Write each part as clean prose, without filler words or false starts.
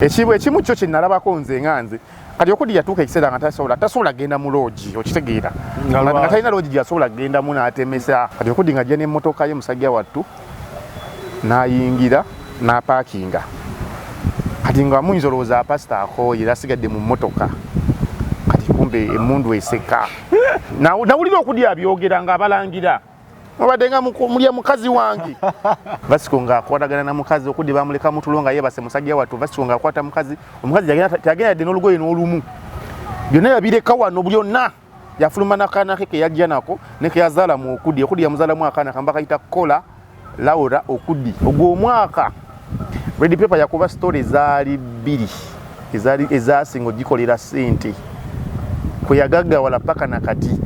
Ekibu ekimu kyo kyenalabako nze nga nze kati Okudi yatuuka ekiseera nga tasobola kugenda mu loogi, okitegeera, nga talina loogi gyasobola kugendamu n'atemesa. Kati Okudi nga ajja n'emmotoka ye, musajja wattu, n'ayingira n'apaakinga. Kati nga muyinza olowooza pasita akooye era asigadde mu mmotoka, kati kumbe emmundu eseka. Nawulira Okudi abyogera ng'abalangira, mubadde nga mulya mukazi wange. Vasco ng'akwatagana na mukazi, Okudi bamuleka mutulo nga yeebase, musajja wattu. Vasco ng'akwata mukazi, omukazi teyagenda yadde n'olugoye n'olumu, byonna yabireka wano byonna. Yafuluma n'akaana ke keyajja nako ne keyazaala mu Okudi. Okudi yamuzaalamu akaana kamba kayita Kola Laura Okudi. Ogwo omwaka Red Pepper yakuba story zaali bbiri ezaali ezasinga ogikolera ssente kwe yagaggawala paka na kati.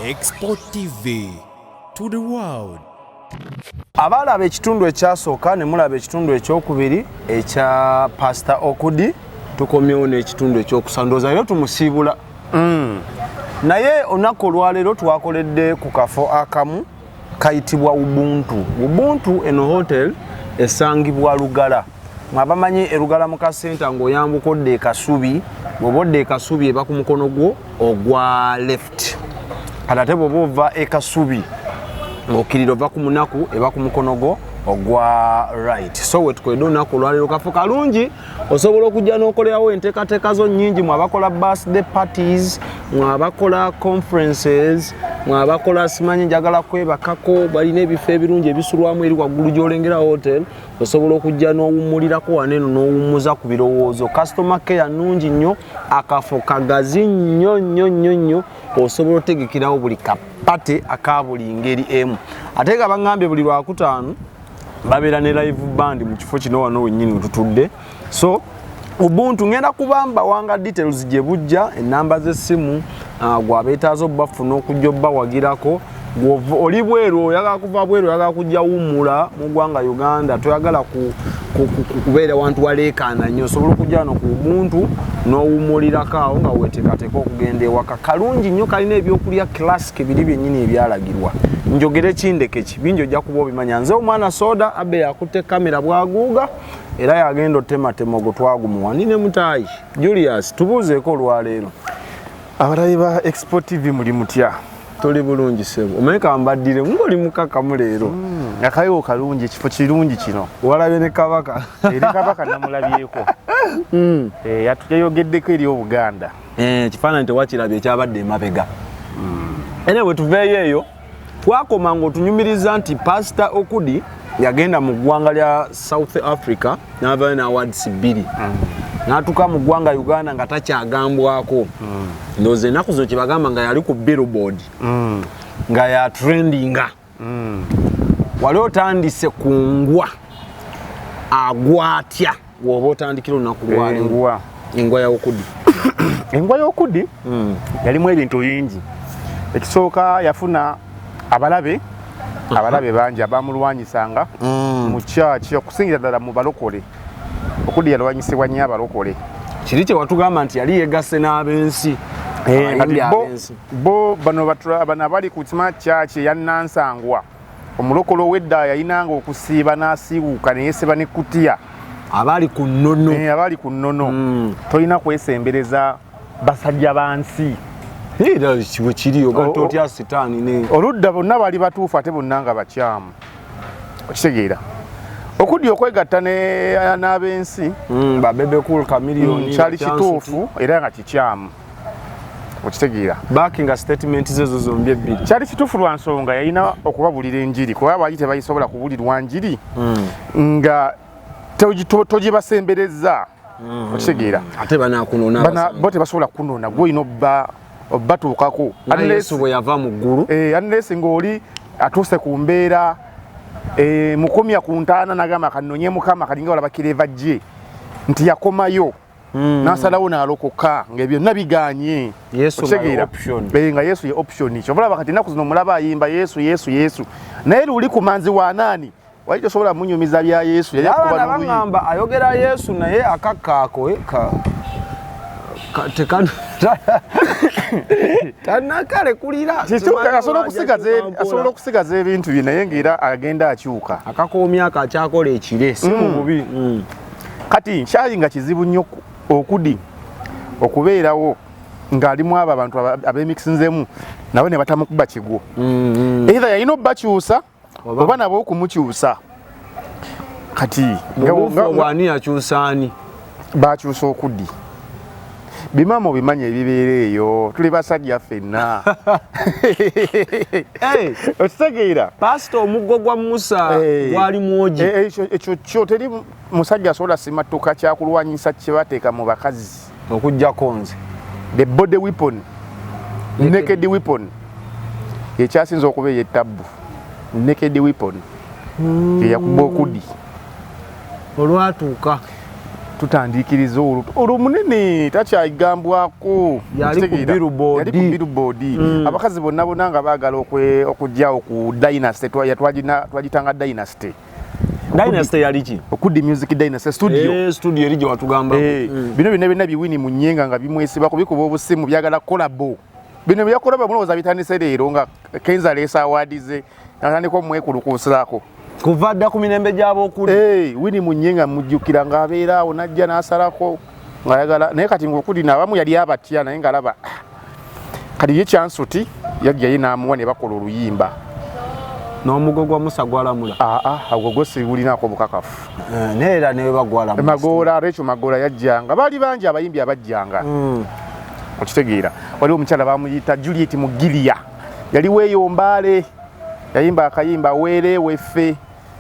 Export TV to the world. Abaalaba ekitundu ekyasooka ne mulaba ekitundu ekyokubiri ekya Pasita Okudi, tukomyewo n'ekitundu ekyokusatu. Ndowooza leero tumusiibula. Naye olunaku olwaleero twakoledde ku kafo akamu kayitibwa Ubuntu. Ubuntu eno hotel esangibwa Lugala. Mwabamanyi Erugala mu kasenta ng'oyambuka odda e Kasubi, bw'oba odda e Kasubi eba ku mukono gwo ogwa left. Kati ate bw'oba ova e Kasubi ng'okkirira ova ku munaku, eba ku mukono gwo ogwa right. So wetukoledde olunaku olwaleero, kafo kalungi, osobola okujja n'okolerawo enteekateeka zo nnyingi. Mwabakola birthday parties, mwabakola conferences, mwabakola simanyi njagala kwebakako, balina ebifo ebirungi ebisulwamu eri waggulu gy'olengera hotel. Osobola okujja n'owummulirako wano eno n'owummuza ku birowoozo. Customer care nnungi nnyo, akafo kagazi nnyo nnyo nnyo nnyo, osobola otegekerawo buli ka party aka buli ngeri emu. Ate nga baŋŋambye buli Lwakutaano babeera ne live band mu kifo kino wano wennyini wetutudde. So Ubuntu ngenda kubamba wanga details gye bujja, enamba z'essimu, gwabeetaaza obbafuna okujja obbawagirako. Oli bweru, oyagala kuva bweru, oyagala kujja wummula mu ggwanga Uganda, toyagala kubeera wantu waleekaana nnyo, osobola okujja wano ku Ubuntu n'owummulirako awo nga weteekateeka okugenda ewaka. Kalungi nnyo, kalina ebyokulya classic biri byennyini ebyalagirwa. Njogere kindeke ki bingi ojja kuba obimanya. Nze omwana soda abe yakutte kamera bwaguuga era yagenda otematema ogwo twagumuwa ndi ne mutaayi Julius. Tubuuzeeko olwaleero. Abalabi ba Expo TV, muli mutya? Tuli bulungi sebo. Omanyi kambaddire ngaoli mukakamu leero. Akayiwo kalungi, ekifo kirungi kino. Walabye ne Kabaka? Eri Kabaka namulabyeko. Yayogeddeko eri Obuganda. Ekifaananyi tewakirabye ekyabadde emabega. Ene bwe tuveeyo eyo twakoma ng'otunyumiriza nti Pasita Okudi yagenda mu ggwanga lya South Africa n'avayo n'awards bbiri, n'atuuka mu ggwanga Uganda nga takyagambwako. Ndowooza ennaku zino kyebagamba nga yali ku billboard nga ya trendinga. Wali otandise ku ngwa agwa atya woba otandikira olunaku lwaleero? Engwa. Engwa ya Okudi. Engwa y'Okudi yalimu ebintu bingi. Ekisooka, yafuna abalabe bangi abamulwanyisanga mu kyaki, okusingira ddala mu balokole. Okudi yalwanyisibwa nnyo abalokole. Kiri kye watugamba nti yali yegasse n'ab'ensi. Kati abayimbi bo, ab'ensi. Bo bano bano abali ku kima kyaki eya Nansangwa, omulokole ow'edda yayinanga okusiiba n'asiiwuuka neyesiba ne kutiya. Abaali ku nnono. Abali ku nnono. Tolina kwesembereza basajja ba nsi. Era bwe kiri, ogatta otya sitaani ne Oludda bonna bali batuufu ate bonna nga bakyamu, okitegeera? Okudya okwegatta n'ab'ensi Ba Bebe Cool, Chameleone, kyali Chance. Kituufu era nga kikyamu, okitegeera? Backinga statement zezo zombi ebbiri. Kyali kituufu lwa nsonga yalina okubabulira enjiri, kuba baali tebayisobola kubulirwa njiri nga togibasembereza, okitegeera? Ate banakunona. Bo tebasobola kunona, gwe olina obbatuukako. Nga Yesu bwe yava mu ggulu. Unless ng'oli atuuse ku mbeera mukomya ku ntaana nagamba kanonye Mukama, kalinga walaba Kireva gye nti yakomayo n'asalawo n'alokoka nga byonna biganye. Yesu nga ye Okitegeera? Option. Nga Yesu ye option. Kyova kati ennaku zino mulaba ayimba Yesu, Yesu, Yesu, naye luli ku manzi wanaani wali tosobola munyumiza bya Yesu, yali akuba abaana n'oluyi. Baŋŋamba ayogera Yesu naye akakkaako tanakale kulira. Kituuka, asobola okusigaza ebintu bye naye ng'era agenda akyuka. Akakoomyako akyakola ekire si mu bubi. Kati kyali nga kizibu nnyo Okudi okubeerawo ng'alimu abo abantu abemikisinzemu nabo ne batamukuba kigwo. Either yalina obbakyusa oba nabo okumukyusa. Kati ani yakyusa ani? Bakyusa Okudi. Bimaama obimanyi ebibeera eyo, tuli basajja ffenna. Okitegeera? Pasita, omuggo gwa Musa gwali mwogi. Ekyo kyo teri musajja asobola simatuka kyakulwanyisa kye bateeka mu bakazi. Okuggyako nze. The body weapon, naked weapon, ekyasinza okuba ey'ettabbu, naked weapon eyakuba Okudi. Olwatuuka Tutandiikiriza olwo olwo munene takyayigambwako. Yali ku billboard. Yali ku billboard. Abakazi bonna bonna nga baagala okujjawo ku dynasty, twagitanga dynasty. Dynasty yali ki? Okudi Music Dynasty studio. Studio eri gye watugamba. Bino byonna byonna biwini mu nnyenga nga bimwesibako, bikuba obusimu, byagala collabo. Bino byakolaba mulowooza bitandise leero nga Kenza aleese award ze natandika omwekulukuusirako. Kuva dda ku mirembe gy'abokuli. Winnie Munyenga mujjukira ng'abeera awo n'ajja n'asalako ng'ayagala, naye kati ng'Okudi n'abamu yali abatya, naye ng'alaba kati ye Kyansuti yajja ye n'amuwa ne bakola oluyimba. N'omugo gwa Musa gwalamula. Aa, ogwo gwo sigulinako obukakafu. Naye era ne bagwalamula. Magoola, Rachel Magoola yajjanga, baali bangi abayimbi abajjanga. Okitegeera? Waliwo omukyala bamuyita Juliet Mugiria, yali weeyo Mbaale, yayimba akayimba Weere Weffe,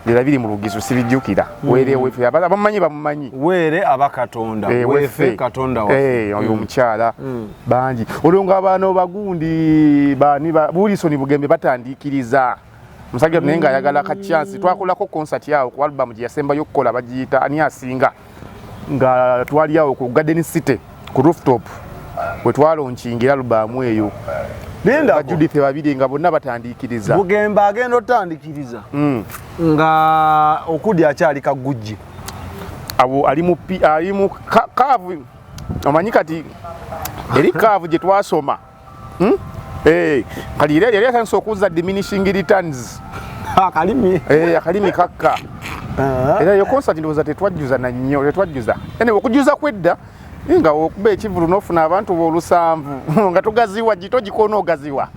lera biri mu Lugisu sibijjukira. Weere Weffe, abamumanyi bamumanyi. Weere aba Katonda, Weffe Katonda waffe. Oyo omukyala bangi. Olwo nga bano bagundi bani ba Bulisoni Bugembe batandiikiriza. Musajja naye ng'ayagala ka chance. Twakolako concert yawo ku album gye yasembayo okukola, bagiyita Ani Asinga, nga twali awo ku Garden City ku rooftop we twalonkingira album eyo. Linda. Judith babiri nga bonna batandiikiriza. Bugembe agenda otandikiriza nga Okudi akyali kagujje. Awo ali mu ali mu kaavu, omanyi kati eri kaavu gye twasoma. Kati era yali atandise okuzza diminishing returns. Akalimi. Akalimi kakka. Era eyo concert ndowooza tetwajjuza na nnyo, tetwajjuza. Anyway, okujjuza kwedda nga okuba ekivulu n'ofuna abantu b'olusanvu nga togaziwa gito gikoona ogaziwa.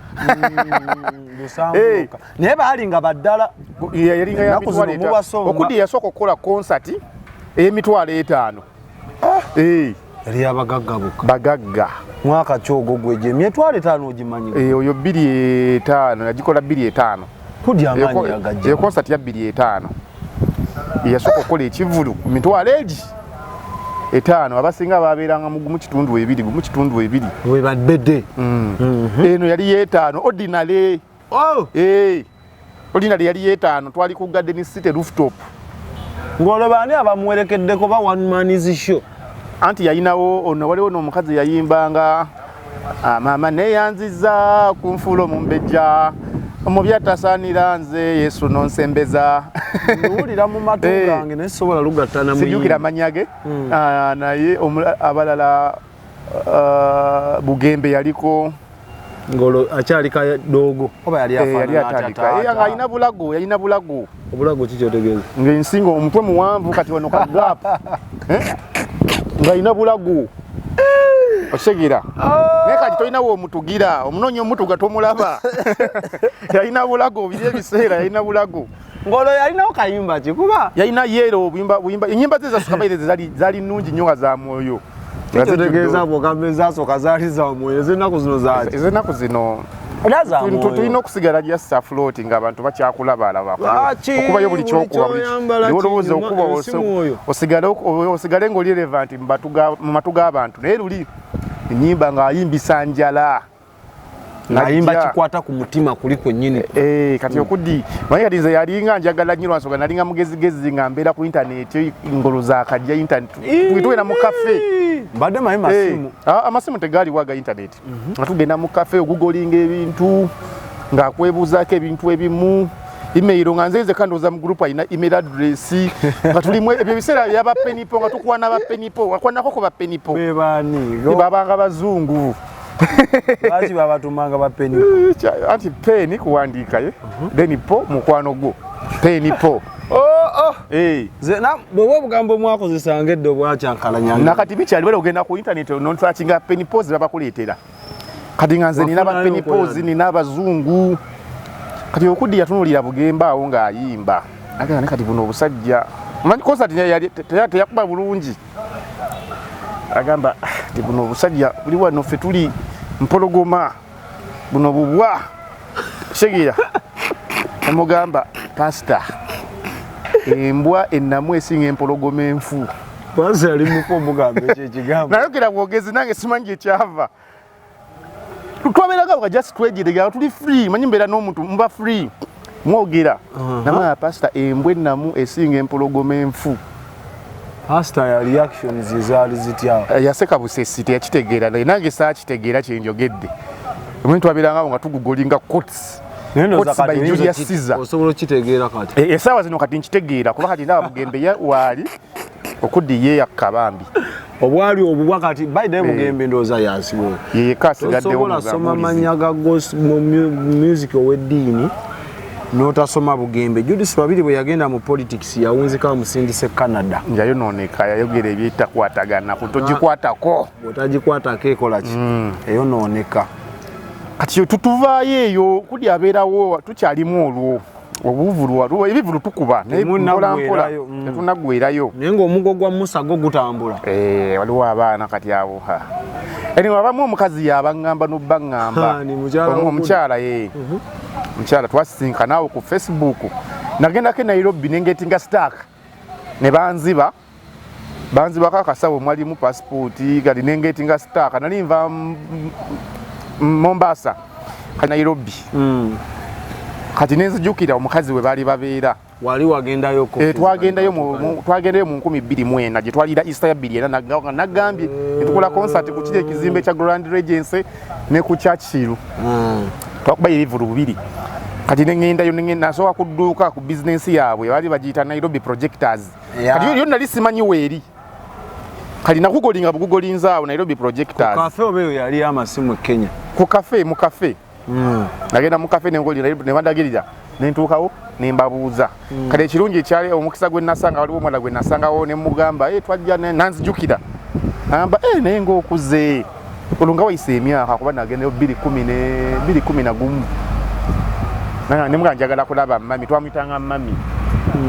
Naye baali nga baddala. Yalinga ya mitwalo etaano. Okudi yasooka okukola concert ey'emitwalo etaano. Yali abagagga bokka. Bagagga. Mwaka ki ogwo gwe emitwalo etaano ogimanyi? Oyo 2005, yagikola 2005. Kudi amaanyi agajja. Eyo concert ya 2005. Yasooka okukola ekivulu ku mitwalo egi etaano, abasinga babeeranga mu gumu kitundu ebiri, gumu kitundu ebiri. We babbedde. Eno yali yeetaano ordinary. Ordinary yali yeetaano, twali ku Garden City rooftop. Ng'olwo baani abamuwerekeddeko ba one man's show? Anti yalinawo ono, waliwo n'omukazi yayimbanga maama neyanziza kunfuula omumbejja omubi atasaanira nze Yesu nonsembeza. Nduwulira mu matu gange naye sobola lugatta na Sijjukira amannya ge. Naye abalala Bugembe yaliko. Ng'olwo akyali kadoogo oba yali yali atandika nga alina bulago, yalina bulago. Obulago ki kyotegeeza? Ng'ensinga omutwe muwanvu kati wano ka gap, ng'alina bulago, okitegeera? Naye kati tolinawo omutugira, omunoonya omutuga tomulaba. Yalina bulago biri ebiseera, yalina bulago. Ng'olwo yalinawo kayimba ki kuba? Yalina yero obuyimba, buyimba ennyimba ze zasooka baire zaali nnungi nnyo nga za mwoyo. Kyotegeeza bw'ogamba ezasooka zaali za mwoyo, ez'ennaku zino zaaki? Ez'ennaku zino tulina okusigala just afloat ng'abantu bakyakulabalaba okubayo buli kyokuba olowooza okuba osigale ng'oli relevant mu matu g'abantu. Naye luli ennyimba ng'ayimbisa njala. Ng'ayimba kikwata ku mutima kuli kwennyini. Kati Okudi manyi kati nze yalinga njagala nnyo lwansonga nalinga mugezigezi nga mbeera ku intaneti, ngolo zakajja intaneti tugenda mu cafe. Mbadde manyi masimu. Amasimu tegaaliwo aga intaneti. Nga tugenda mu cafe ogugolinga ebintu ng'akwebuuzaako ebintu ebimu, email nga nze nzekka ndowooza mu group alina email address, nga tulimu ebyo ebiseera byaba penipo, nga tukwana ba penipo, wakwanako ku ba penipo? Bebaani? Babanga bazungu. Lwaki babatumanga ba penipo? Anti peni kuwandiika ye, then po mukwano gwo, penipo. Oh, oh. Eh. Bwoba obugambo mwakozesanga edda obwakyankalanya. Nakati bikyali, bwera ogenda ku internet nosearchinga Penny Pose, babakuleetera. Kati nga nze nina ba Wafunayo Penny Pose, okoyani. nina abazungu. Kati Okudi yatunuulira Bugembe awo ng'ayimba, agamba ne kati buno obusajja, manyi concert teyakuba bulungi. Agamba, "Ah, ti buno obusajja buli wano, ffe tuli mpologoma, buno bubwa." Kitegeera, emugamba, "Pasita, embwa ennamu esinga empologoma enfu." Pasita yali mufu omugamba ekyo ekigambo? Nayogera bwogezi, nange simanyi gyekyava. Twabeeraga nga just twejerega, tuli free, manyi mbeera n'omuntu muba free, mwogera. Namala, "Pasita, embwa ennamu esinga empologoma enfu." Pasita ya reactions ezaali zitya? Yaseka busesi, teyakitegeera, naye nange saakitegeera kyenjogedde. Omanyi twabeerangawo nga tugugolinga quotes. Naye ndowooza Quotes by kati oyinza Julius Caesar. Osobola okitegeera kati. Essaawa zino kati nkitegeera, kuba kati ndaba Bugembe waali, Okudi ye yakka bambi. Obwali obubwa kati by the way, Bugembe ndowooza yansiwo. Ye yekka asigaddewo. Tosobola soma manya ga mu music ow'eddiini n'otasoma Bugembe. Judith Babiri bwe yagenda mu politics yawunzika amusindise Canada. Yayonooneka, yayogera ebyetakwatagana kutogikwatako. Bw'otagikwatako ekola ki? Eyonooneka. Kati tutuvaayo eyo, kudi abeerawo, tukyalimu olwo obuvulu, ebivulu tukuba naye mpola mpola. Temunnaggwerayo. Tetunaggwerayo. Naye ng'omugo gwa Musa gwo gutambula. Eh, waliwo abaana kati abo, ha. Anyway, abamu omukazi yabaŋŋamba n'obbaŋŋamba. Ha, ni mukyala w'Okudi. Omukyala ye mukyala twasisinkana awo ku Facebook. Nagendako e Nairobi nengetinga stuck ne banziba, banzibako akasawo mwalimu pasipooti. Kati nengetinga stuck, nali nva Mombasa ka Nairobi. Kati nenzijukira omukazi we baali babeera. Wali wagendayo? Eh, twagendayo mu 2004 gye twalira Easter ya 24. Nagambye ne tukola concert ku kiri ekizimbe kya Grand Regency ne ku Churchill. Twakubayo ebivulu bubiri. Kati neŋŋendayo, nasooka ku dduuka ku bizinensi yaabwe, baali bagiyita Nairobi Projectors. Kati yo nali simanyi weeri, kati nakugolinga bugugolinza awo Nairobi Projectors. Cafe oba eyo yali amasimu e Kenya? Ku cafe, mu cafe. Nagenda mu cafe nengolira ne bandagirira, nentuukawo nembabuuza. Kale ekirungi ekyali omukisa gwe nasanga, waliwo omwana gwe nasangawo ne mugamba, "Eh, twajja," nanzijukira, agamba, "Eh, naye ng'okuze." Olwo nga wayise emyaka, kuba nagendayo 2011. Nemugamba, "Njagala kulaba mami." Twamuyitanga mami.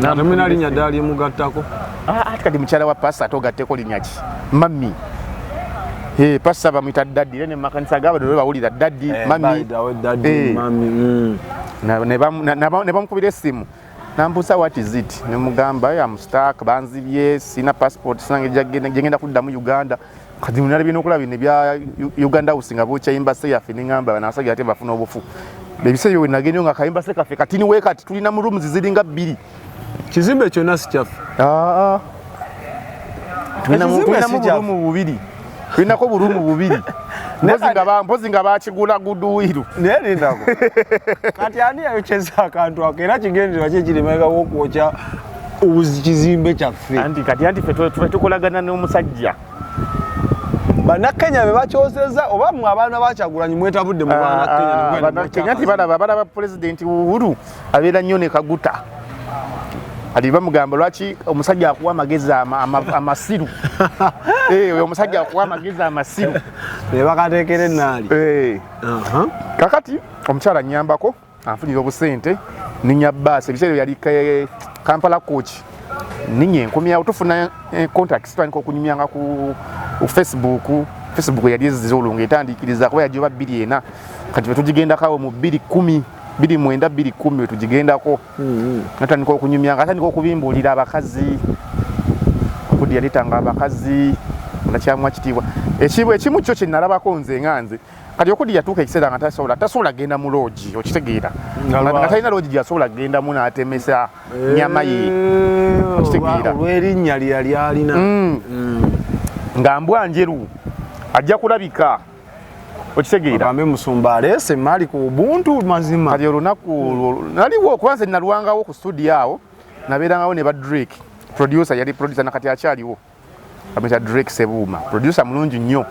Temulina linnya ddala lyemugattako? Ah, ate kati mukyala wa pasita, ate ogatteko linnya ki? Mami. Eh, pasita bamuyita daddy, era ne mumakanisa g'abadde bawulira daddy, mami. Daddy. Eh. Mami. Ne bamukubira essimu, nambuuza, "What is it?" Nemugamba, "Am stuck, banzibye, sina passport, sinange gyengenda kuddamu Uganda." Kati nalabye n'okulaba bino ebya Uganda House nga bookya embassy yaffe, neŋŋamba banasajja ate bafuna obufu. Ebiseera ebyo we nagendayo nga kaembassy kaffe katini we kati, tulina mu rooms ziringa bbiri. Kizimbe kyonna si kyaffe? Ah, ah. Ekizimbe Tulinamu si kyaffe. burumu bubiri, tulinako burumu bubiri. Mpozi nga bakigula goodwill. Naye lindako, kati ani yayokyeza akantu ako, era kigendererwa ki ekiri mabega w'okwokya kizimbe kyaffe? Anti kati anti ffe tukolagana n'omusajja. Bannakenya be bakyoseza, oba mmwe abaana bakyagulanyi mwetabudde mu bannakenya? Bannakenya nti balaba Pulezidenti Uhuru abeera nnyo ne Kaguta. Kati bamugamba, "Lwaki omusajja akuwa amagezi amasiru?" Eh, oyo omusajja akuwa amagezi amasiru. Ne bakateekera enaali. Eh. Kakati omukyala nyambako, anfunira obusente, ninya baasi. Ebiseera yali Kampala Coach, ninya enkomyawo, tufuna contacts, tutandika okunyumyanga ku Facebook. Facebook yali ezize olwo ng'etandikiriza, kuba yajoba 24. Kati fetugigendako awo mu 210, 29, 210 wetugigendako. Natandika okunyumyanga, atandika okubimbuulira abakazi. Okudi yaleetanga abakazi, nakyamuwa kitiibwa. Ekimu kyo kye nalabako nze nga nze, kati Okudi yatuuka ekiseera nga tasobola kugenda mu lodge, okitegeera, nga talina lodge gyasobola kugendamu n'atemesa nyama ye. Okitegeera? Olw'erinnya lye yali alina. Nga mbwa njeru ajja kulabika, okitegeera? Agambe musumba aleese emaali ku Ubuntu, mazima. Kati olunaku olwo naliwo, kuba nze nalwangawo ku studio awo, nabeerangawo ne ba Drake producer, yali producer nakati akyaliwo, bamuyita Drake Sebuuma, producer mulungi nnyo.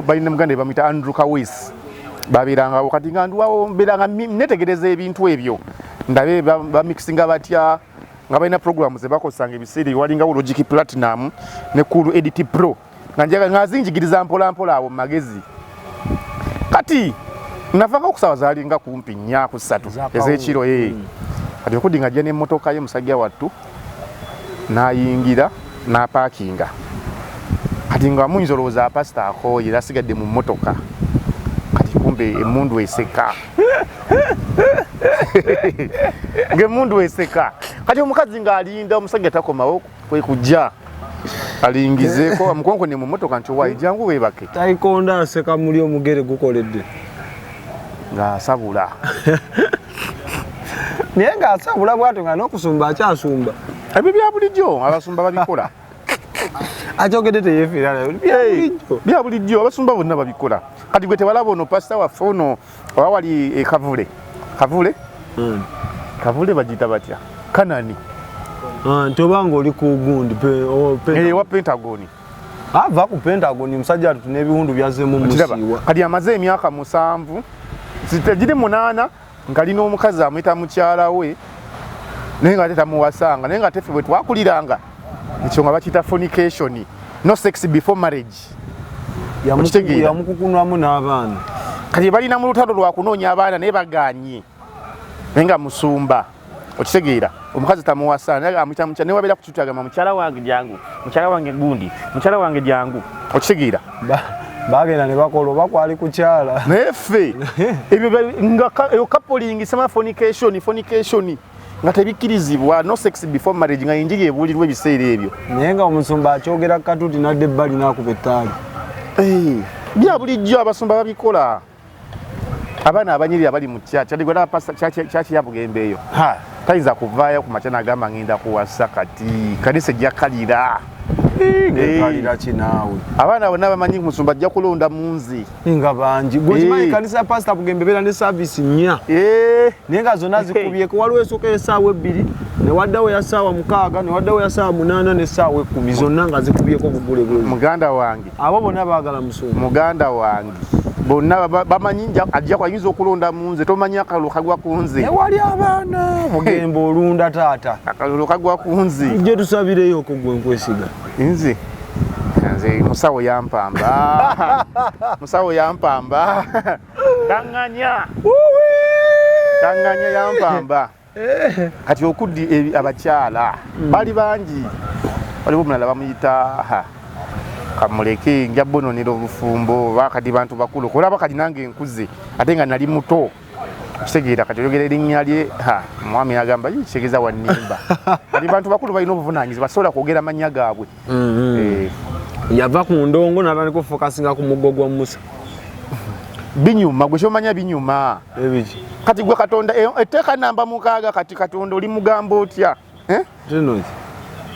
Balina muganda bamuyita Andrew Kawis, babeerangawo. Kati nga ndwawo, mbeeranga netegereza ebintu ebyo, ndabe bamixinga batya. Nga balina programu ze bakozesanga ebiseera ebyo, walingawo Logic Platinum ne Cool Edit Pro, nga njaga nga zinjigiriza mpola mpola awo mu magezi. Kati navanga okusaba zalinga kumpi 4 ku 3 ez'ekiro. Kati Okudi nga ajja n'emmotoka ye, musajja wattu, n'ayingira n'apaakinga. Kati nga muyinza olowooza pasita akooye era asigadde mu mmotoka. Kati kumbe emundu eseka, ng'emundu eseka. Kati omukazi ng'alinda omusajja takomawo, kwe kujja alingizeeko amukonkone mu mmotoka nti, "Owaayi, jangu weebake." Tayikonda aseka muli omugere gukoledde. Ng'asabula. Naye ng'asabula bwatyo nga n'okusumba akyasumba. Ebyo bya bulijjo, abasumba babikola. Akyogedde teyefiira nayo byabulijjo. Bya bulijjo, abasumba bonna babikola. Kati gwe tewalaba ono pasita waffe ono oba wali e Kavule, Kavule, Kavule bagiyita batya, Kanani? Ah, nti obanga oli ku gundi Ewa Pentagon. Ava ku Pentagon, musajja atu n'ebiwundu byazzemu. Kiraba. Musiiwa. Kati amaze emyaka 7, tegiri 8, ng'alina omukazi amuyita mukyala we, naye nga ate tamuwasanga. Naye nga ate ffe bwe twakuliranga ekyo nga bakiyita fornication, no sex before marriage. Okitegeera? Yamukukunwamu n'abaana. Kati balina mu lutalo lwa kunoonya abaana, naye baganye, naye nga musumba. Okitegeera? Omukazi tamuwasa, naye amuyita mukyala. Naye wabeera ku kitu agamba, "Mukyala wange jangu, mukyala wange gundi, mukyala wange jangu." Okitegeera? Bagenda ne bakola oba kwali kukyala. Naye ffe ebyo nga eyo coupling sama fornication, fornication nga tebikkirizibwa, no sex before marriage, nga enjiri ebuulirwa ebiseera ebyo. Naye nga omusumba akyogera katuti nadda ebbali n'akuba ettaali. Bya bulijjo, abasumba babikola. Abaana abanyirira bali mu kyaki adigwala kyaki ya Bugembe eyo, tayinza kuvaayo ku makya n'agamba, "Ngenda kuwasa." Kati kanisa ejja kalira. Ngekalira kinaawe. Abaana bonna bamanyi musumba ajja kulonda mu nze. Nga bangi gwekimanyi. Kanisa ya Pasita Bugembe beera ne service 4, naye nga zonna zikubyeko. Waliwo esooka esaawa 2, newaddawo ya saawa 6, newaddawo ya saawa 8 nesaawa 10, zonna nga zikubyeko bugule bwe. Muganda wange. Abo bonna baagala musumba. Muganda wange, bonna bamanyi ajja ayinza okulonda mu nze. Tomanyi akalulu kagwa ku nze. Ewali abaana Bugembe olunda taata. Akalulu kagwa ku nze. Ujje tusabireyo okwo gwe nkwesiga. Nze musawo yampamba, musawo yampamba, taŋŋanya, taŋŋanya, yampamba. Kati okuddi abakyala bali bangi. Waliwo omulala bamuyita, ha, kamuleke, nja bononera obufumbo. Bakati bantu bakulu kulaba kati nange nkuze ate nga nali muto. Kitegeera? Kati oyogera erinnya lye, ha, omwami agamba, "Ii, kitegeeza wannimba." Kati bantu bakulu balina obuvunanyizibwa, basobola kwogera mannya gaabwe. Yava ku ndongo n'atandika okufokasinga ku muggo gwa Musa. Binyuma, gwe kyomanya binyuma. Ebiki? Kati gwe Katonda etteeka namba 6, kati Katonda oli mugamba otya? Eh? Kino ki?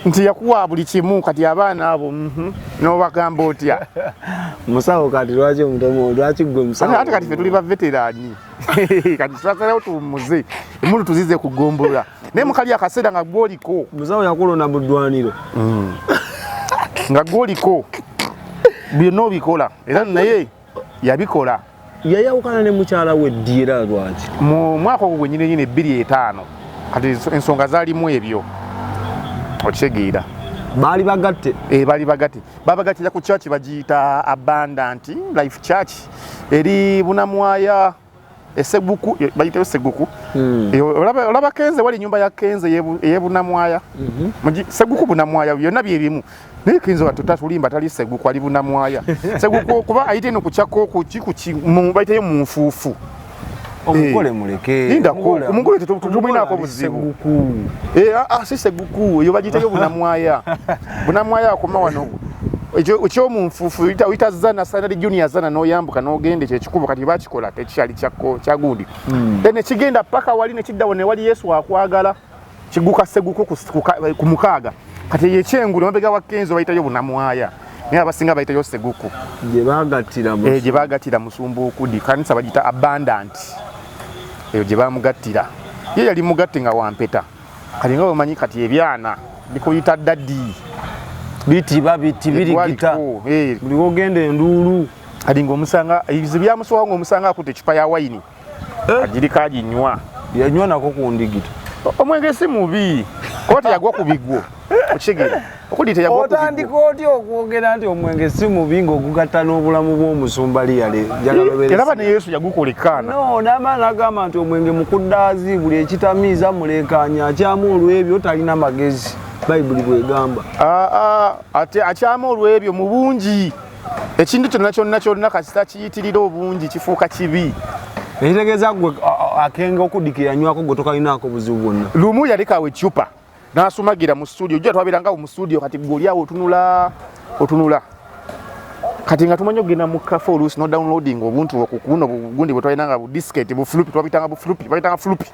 Nti yakuwa buli kimu. Kati abaana abo, n'obagamba otya? Musawo, kati lwaki omutomo, lwaki gwe musawo? Ate kati ffe tuli ba veteran, kati twasalawo tuwummuze emundu tuzize kugombolola, naye mukali akaseera nga gwoliko. Musawo yakulonda mu ddwaniro. Nga gwoliko byonna obikola, era naye yabikola. Yayawukana ne mukyala we ddi era lwaki? Mu mwaka ogwo gwenyini nyini 2005. Kati ensonga zaalimu ebyo, okitegeera? Baali bagatte? E, baali bagatte. Babagattira ku church bagiyita Abundant Life Church, eri Bunamwaya Eseguku, bayitayo Seguku. Olaba Kenze, wali nyumba ya Kenze ey'Ebunamwaya. Seguku, Bunamwaya, byonna byebimu, naye Kenze watu tatulimba, tali Seguku, ali Bunamwaya. Seguku kuba ayite eno kukyako kuki bayitayo mu nfuufu. Omugole muleke. Lindako, omugole tumulinaako omugole ali buzibu. Seguku. Eh, ah, ah, si Seguku eyo, bagiyitayo Bunamwaya. Bunamwaya akoma wano ekyomunfuufu, oyita Zana Sanali Junior Zana, n'oyambuka n'ogenda ekyo ekikubo. Kati bakikola tekikyali kyakko kyagundi. Then nekigenda paka wali nekiddawo newali Yesu akwagala, kiguka Seguku ku 6. Kati eyo ekyengulu mabega wa Kenzo bayitayo Bunamwaya, naye abasinga bayitayo Seguku. Gye bagattira. Eh, gye bagattira musumba Okudi, kanisa bagiyita Abundant, eyo gye bamugattira. Ye yali mugatte nga wampeta. Kati nga bwemanyi, kati ebyana bikuyita daddy. Bitiba biti birigita. Etwaliko, eh. Buli wogenda enduulu. Kati ng'omusanga ebizibu byamusobawo, ng'omusanga akutte ecupa ya wayini, agiriko aginywa. Yanywa nako ku ndigito. Omwenge si mubi, kuba teyagwa ku bigwo, okitegeera? Okudi teyagwa ku bigwo. Otandika otya okwogera nti omwenge si mubi ng'ogugatta n'obulamu bw'omusumba liyale? Njagala obeere Eraba ne Yesu yagukola ekaana. No, n'amaani agamba nti omwenge mukuddaazi, buli ekitamiiza mulekaanya, akyamu olw'ebyo talina magezi, Bayibuli bw'egamba. Ah, ah, ate akyama olw'ebyo mu bungi. Ekintu kyonna kyonna kyonna kasita kiyitirira obungi kifuuka kibi. Ekitegeeza gwe akenge okudikira nywako gwe tokalinaako buzibu bwonna. Lumu yalekawo eccupa n'asumagira mu studio. Ojja twabeeranga mu studio, kati gwe oli awo otunula otunula, kati nga tumanyi okugenda mu cafe oluusi no downloading obuntu buno bugundi bwe twalina nga bu diskette, bu floppy, twabitanga bu floppy, babitanga floppy,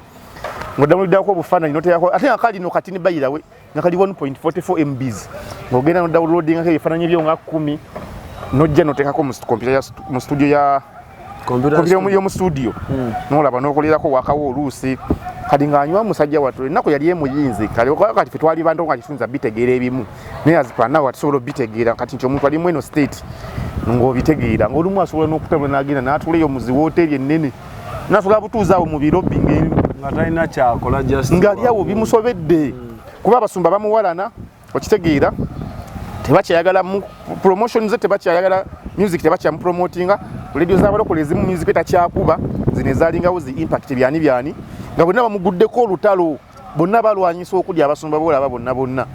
ng'odownloadako obufaananyi noteekako, ate nga kalino kati ne bayirawe nga kali 1.44 MBs, ng'ogenda no downloadingako ebifaananyi byo nga 10, nojja noteekako mu computer ya mu studio ya Computer computer y'omu studio, nolaba nokolerako wakawo oluusi. Kati ng'anywa musajja wattu, ennaku yali emuyinze. Kale kati fe twali bantu nga kitunza bitegeera ebimu, naye azipanawo atusobola obitegeera kati nti omuntu alimu eno state, ng'obitegeera ng'olumu asobola n'okutambula n'agenda n'atuula eyo mu ziwooteeri ennene, n'atuula butuuzi awo mu birobbi nga talina kyakola, just ng'ali awo bimusobedde, kuba abasumba bamuwalana, okitegeera? Tebakyayagala mu promotion ze, tebakyayagala music, tebakyamupromotinga radio z'abalokole ezimu, music takyakuba zino ezalingawo zi impact byani byani, nga bonna bamuguddeko olutalo, bonna balwanyisa okulya abasumba bolaba bonna bonna.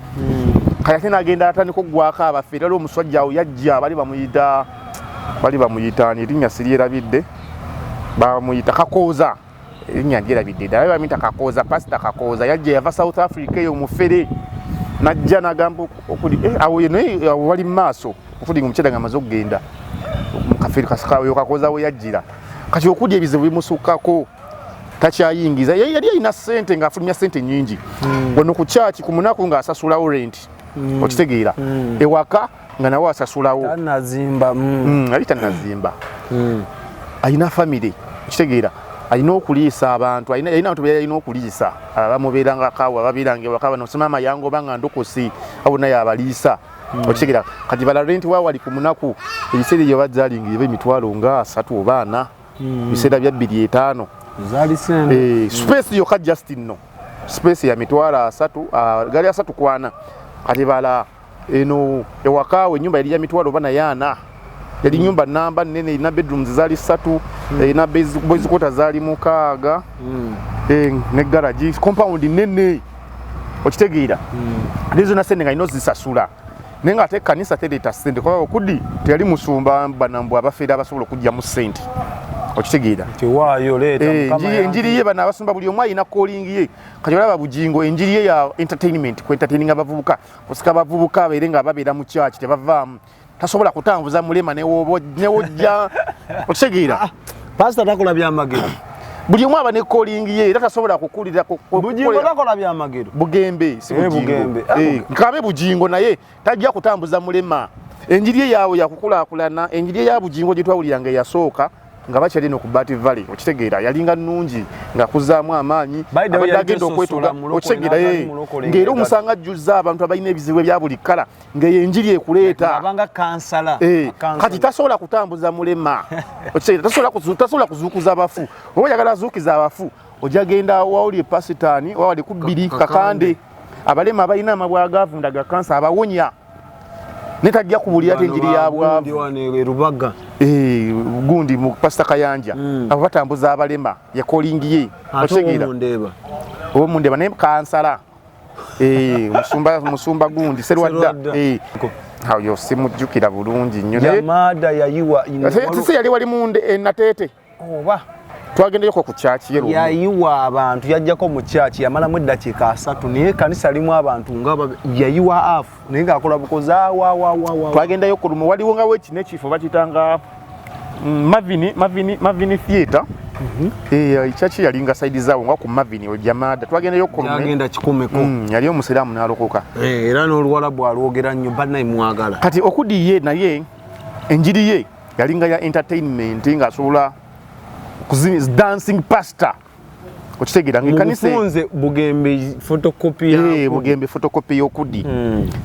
Kati ate n'agenda atandika okugwako abaffe. Era omusajja awo yajja, bali bamuyita ani? Erinnya siryerabidde, bamuyita Kakooza, erinnya ndyerabidde ddala, bali bamuyita Kakooza, Pasita Kakooza. Yajja yava South Africa eyo, mufere, najja nagamba okuli awo naye awo wali mu maaso okuli nga omukyala nga amaze okugenda mukafere oyo Kakooza we yajjira. Kati okulya ebizibu bimusukkako, takyayingiza. Yali alina ssente, ng'afulumya ssente nnyingi wano ku kyaki, ku munaku ng'asasulawo rent, okitegeera? Ewaka nga nawe asasulawo. Tanazimba. Yali tanazimba, alina famire, okitegeera? Alina okuliisa abantu, alina abantu beyalina okuliisa, abamubeerangako awo, ababeeranga ewaka bano, sima amayango oba nga ndokosi, abo naye abaliisa, okitegeera? Kati bala rent wa wali ku munaku ebiseera ebyo bazalinga eba emitwalo nga 30 oba 40, biseera bya 2005. Zaali sente. Space yokka just nno space ya 30,000, gali 34. Kati bala eno ewakaawe ennyumba yali ya mitwalo oba naye ana, yali nyumba namba nene, erina bedrooms zaali 3, erina boys quarter zaali 6, ne garage, compound nene, okitegeera? Ate zonna sente nga alina ozisasula, naye nga ate ekkanisa tereeta sente, kuba okudi teyali musumba banambwe abafeera abasobola okugyamu sente, okitegeera? Tiwaayo leeta. Mukama Enjiri ye, bano abasumba buli omu alina calling ye. Kati olaba Bugingo, enjiri ye ya entertainment, ku entertaining abavubuka, kusika abavubuka abeere nga babeera mu kyaki, tebavaamu. Tasobola kutambuza mulema newojja, okitegeera? Pasita takola byamagero. Buli omu aba ne calling ye, era tasobola kukulira Bugingo takola byamagero. Bugembe si Bugingo. Bugingo. Bugembe. Ah, Nkabe Bugingo naye tajja kutambuza mulema. Enjiri ye yaawe yakukulaakulana. Enjiri ye ya Bugingo gye twawuliranga eyasooka nga bakyali eno ku Bat Valley, okitegeera? Yalinga nnungi nga kuzaamu amaanyi. By the way, Abadde yali agenda tesosola okwetuga, mulokole okitegeera? n'atali mulokole Ng'era ng'egatta. omusanga ajjuzza abantu abalina ebizibu ebya buli kkala, ng'eyo enjiri ekuleeta. Abanga kansala. Kati tasobola kutambuza mulema, okitegeera? Tasobola kuzuukuza bafu. Oba oyagala azuukiza abafu, ojja genda wawuli epasitaani wawali kubbiri. Kakande. Kakande, abalema abalina amabwa agavunda ga kansa abawonya, naye tajja kubulira ate enjiri ya bwavu. Wano e Rubaga. Gundi mu Pasita Kayanja, abo batambuza abalema, ye calling ye. Ate Okitegeera? owomundeba. Owomundeba naye kansala. Musumba gundi Serwadda. Serwadda. Ayo simujjukira bulungi nnyo naye Yamada yayiwa. Tise yali wali munde Nateete. Oba Twagendeyoko ku kyaki ye lumu. Yayiwa abantu, yajjako mu kyaki, yamalamu eddakiika 30, naye ekkanisa limu abantu nga yayiwa afu, naye ng'akola bukozi awawawawa. Twagendayo ku lumu, waliwo nga weki n'ekifo bakitanga Mavini Theatre. Kyaki yalinga side zaawo nga ku Mavini ojamada, twagendayo ku lumu. Yagenda kikomeko. Yali omusiraamu n'alokoka. Era n'oluwalabu alwogera nnyo, bannaye mwagala. Kati okudi ye naye enjiri ye yalinga ya entertainment, ng'asobola dancing pastor, okitegeera? Nga ekkanisa Mubufunze Bugembe photocopy ya Bugembe photocopy y'okudi.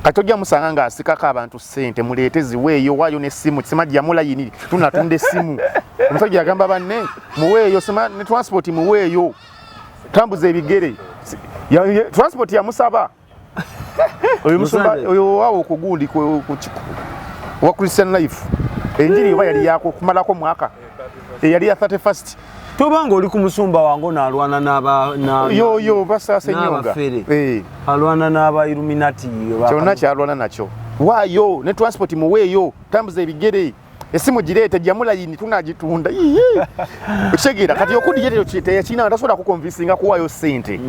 Kati ojja musanga ng'asikako abantu ssente, muleete ziweeyo, waayo n'essimu, sima jjamu layini, tunatunda essimu. Omusajja agamba banne muweeyo, sima ne transport muweeyo, tambuza ebigere. Transport yamusaba oyo musumba oyo wawo kugundi ku wa Christian Life, enjiri oba yali yako kumalako mwaka, yali ya 31st. Tobanga oli ku musumba wange onalwana n'aba yo basase nyonga alwana n'aba Illuminati kyonna kyalwana nakyo waayo ne transport muweeyo tambuza ebigere esimu gireete jjamu layini tunagitunda. Okitegeera kati okudi teyakirina tasobola kukonvinsinga kuwaayo ssente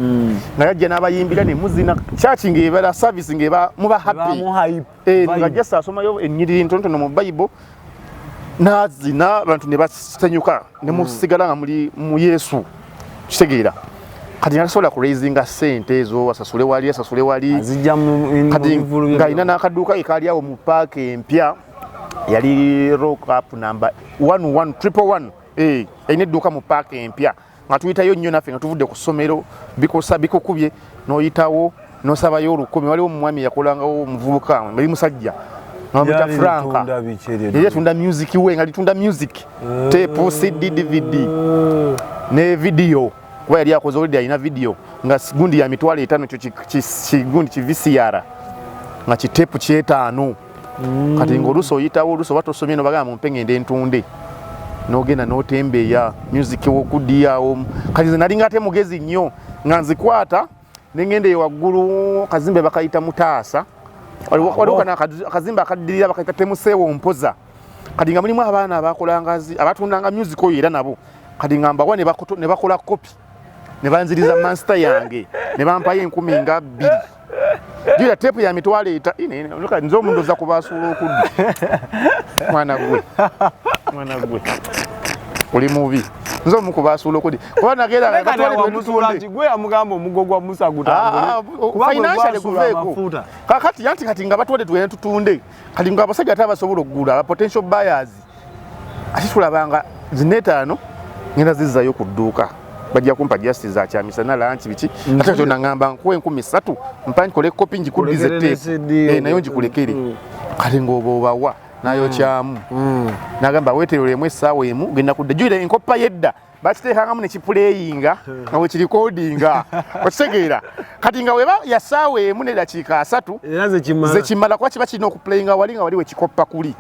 nga yajja n'abayimbira ne muzina church ng'ebala service ng'eba muba happy nga just asomayo ennyiriri ntonotono mu Bible nazina abantu ne basanyuka ne musigala nga muli mu Yesu. Kitegeera kati nasobola kuraisinga ssente ezo asasule wali asasule wali azijja mu kati ng'alina n'akaduuka ke kaali awo mu paaka empya yali rock up number 11111 erina edduuka mu paaka empya nga tuyitayo nnyo naffe nga tuvudde ku ssomero bikosa bikukubye n'oyitawo n'osabayo 10. Waliwo omwami yakolangawo omuvubuka yali musajja bamuyita Franka, yali atunda music we nga litunda music tape, CD, DVD ne video kuba yali akoze already alina video nga gundi ya 500,000 ekyo kigundi ki VCR nga kitepu 5. Kati ng'oluusi oyitawo oluusi oba tosomye nobagamba mumpe ngende ntunde n'ogenda n'otembeeya music w'okuddiyawo. Kati nze nalinga ate mugezi nnyo nga nzikwata ne ngenda eyo waggulu kazimbe bakayita Mutaasa, waliwo kano akazimbe akaddirira bakayita Temuseewo Mpoza. Kati nga mulimu abaana abakolanga abatundanga music oyo era nabo kati nga mbawa ne bakola kopi ne banziriza master yange ne bampayo 2,000. Jula tepu ya 500,000 nze omundoza kubasuula okudda. Mwana gwe oli mubi nze omu kubasuula okudda kuba nagera gwe amugamba omugo gwa Musa gutambule financially guveeko. Kakati yanti kati nga batwale tugende tutunde kati nga abasajja ate abasobola okugula aba potential buyers ate tulabanga zinetaano ngenda zizzayo ku dduuka bajja kumpa just za kyamisana lunch biki ate kati nangamba nkuwe 3,000 mpa nkole kopi njikuddize tape nayo ngikulekere kati ng'oba obawa nayo kyamu nagamba weeterolemu essaawa emu genda kudda. Jjukira enkoppa yedda bakiteekangamu ne kipuleyinga nga we kirikodinga okitegeera kati nga weba ya ssaawa emu n'eddakiika 30 zekimala kuba kiba kirina okupuleyinga wali nga wali wekikoppa kuli